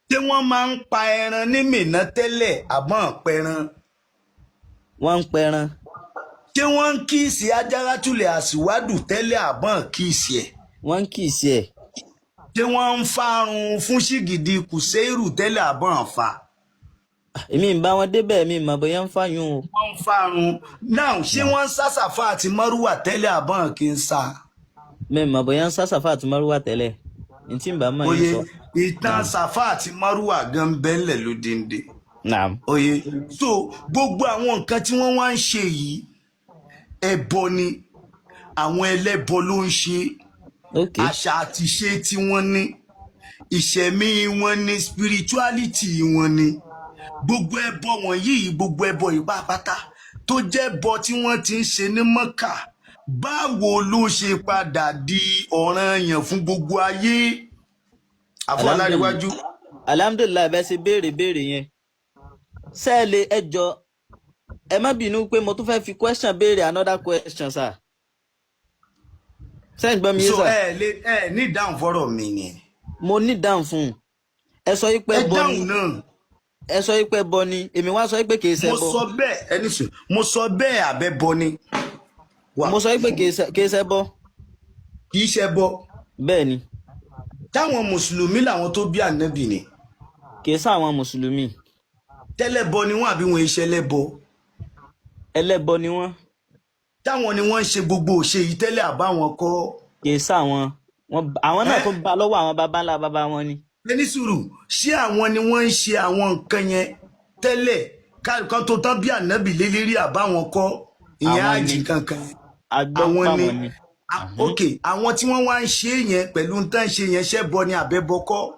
Ṣé wọ́n máa ń pa ẹran ní Mínà tẹ́lẹ̀ àbọ̀n pẹran? Wọ́n ń pẹran. Ṣé wọ́n ń kiss ajáratulẹ̀ àsìwádù tẹ́lẹ̀ àbọ̀n kiss ẹ̀? Wọ́n ń kiss ẹ̀. Ṣé wọ́n ń fárun fún ṣìgìdì kùsẹ́rù tẹ́lẹ̀ àbọ̀n fa? Èmi ń bá wọn débẹ̀, mi mọ̀ bóyá ń fàyún o. Wọ́n ń fárun náà. Ṣé wọ́n ń sá Sàfà àti Márùwà tẹ́lẹ̀ àbọ̀n kì í sá? Mi mọ̀ bóyá ń sá Sàfà àti Márùwà tẹ́lẹ̀, ní tí ń bá mọ̀ yín Oye sọ. ìtàn Sàfà àti Márùwà gan bẹ́ńlẹ̀ lódìndé. Naam. Oye, so gbogbo àwọn nǹkan tí wọ́n wá ń ṣe yìí, ẹbọ ni, àwọn ẹlẹ́bọ ló ń ṣe. Àṣà àti ìṣe tí wọ́n ní, ìṣẹ̀mí wọn ní, spirituality wọn ní, gbogbo ẹbọ wọ̀nyí, gbogbo ẹbọ yìí pátápátá tó jẹ́ ẹbọ tí wọ́n ti ń ṣe ní Mọ́kà. Báwo ló ṣe padà di ọ̀ranyàn fún gbogbo ayé? Alhamdulilayi, Àfọláríwájú. alhamdulilayi. Bẹ́ẹ̀ ṣe béèrè béèrè yẹn, ṣé ẹ lè, ẹ jọ, ẹ má bínú pé mo tún fẹ́ fi question béèrè another question, sir. Ṣé ń gbọ́ mi yé, So sir? ẹ lè ẹ ní ìdáhùn fọ́rọ̀ mi ni. Mo ní dáhùn fún un. Ẹ sọ yí pé Ẹ ẹbọ ni. dáhùn náà. Ẹ sọ yí pé ẹbọ ni, èmi wá sọ yí pé kì í ṣe Mo ẹbọ. sọ bẹ́ẹ̀, ẹni sùn, mo sọ bẹ́ẹ̀, àbẹ́bọ ni wà. Mo sọ yí pé kì í ṣe ẹbọ. Kì í ṣe bọ. Bẹ́ẹ̀ ni. Táwọn mùsùlùmí làwọn tó bí ànábì ni. Kì í ṣàwọn mùsùlùmí. Tẹ́lẹ̀bọ ni wọ́n àbí wọn iṣẹ́ lẹ́bọ? Ẹlẹ́bọ ni wọ́n. Táwọn ni wọ́n ń ṣe gbogbo òṣè yìí tẹ́lẹ̀, àbáwọn kọ́? Kì í ṣàwọn wọn, àwọn náà Ẹ́ tó bá lọ́wọ́ àwọn baba ńlá baba wọn ni. Ẹni sùúrù, ṣé àwọn ni wọ́n ń ṣe àwọn nǹkan yẹn tẹ́lẹ̀ kan tó tán bí ànábì lélẹ́rí, àbáwọn kọ́? Ìyẹn Àwọn àjì ni. kankan. A gbọ́ Àwọn ni. páwọn ni. Ok, àwọn tí wọ́n wá ń ṣe yẹn pẹ̀lú ń tán ṣe yẹn, ṣẹ́bọ ni àbẹ́bọ kọ́?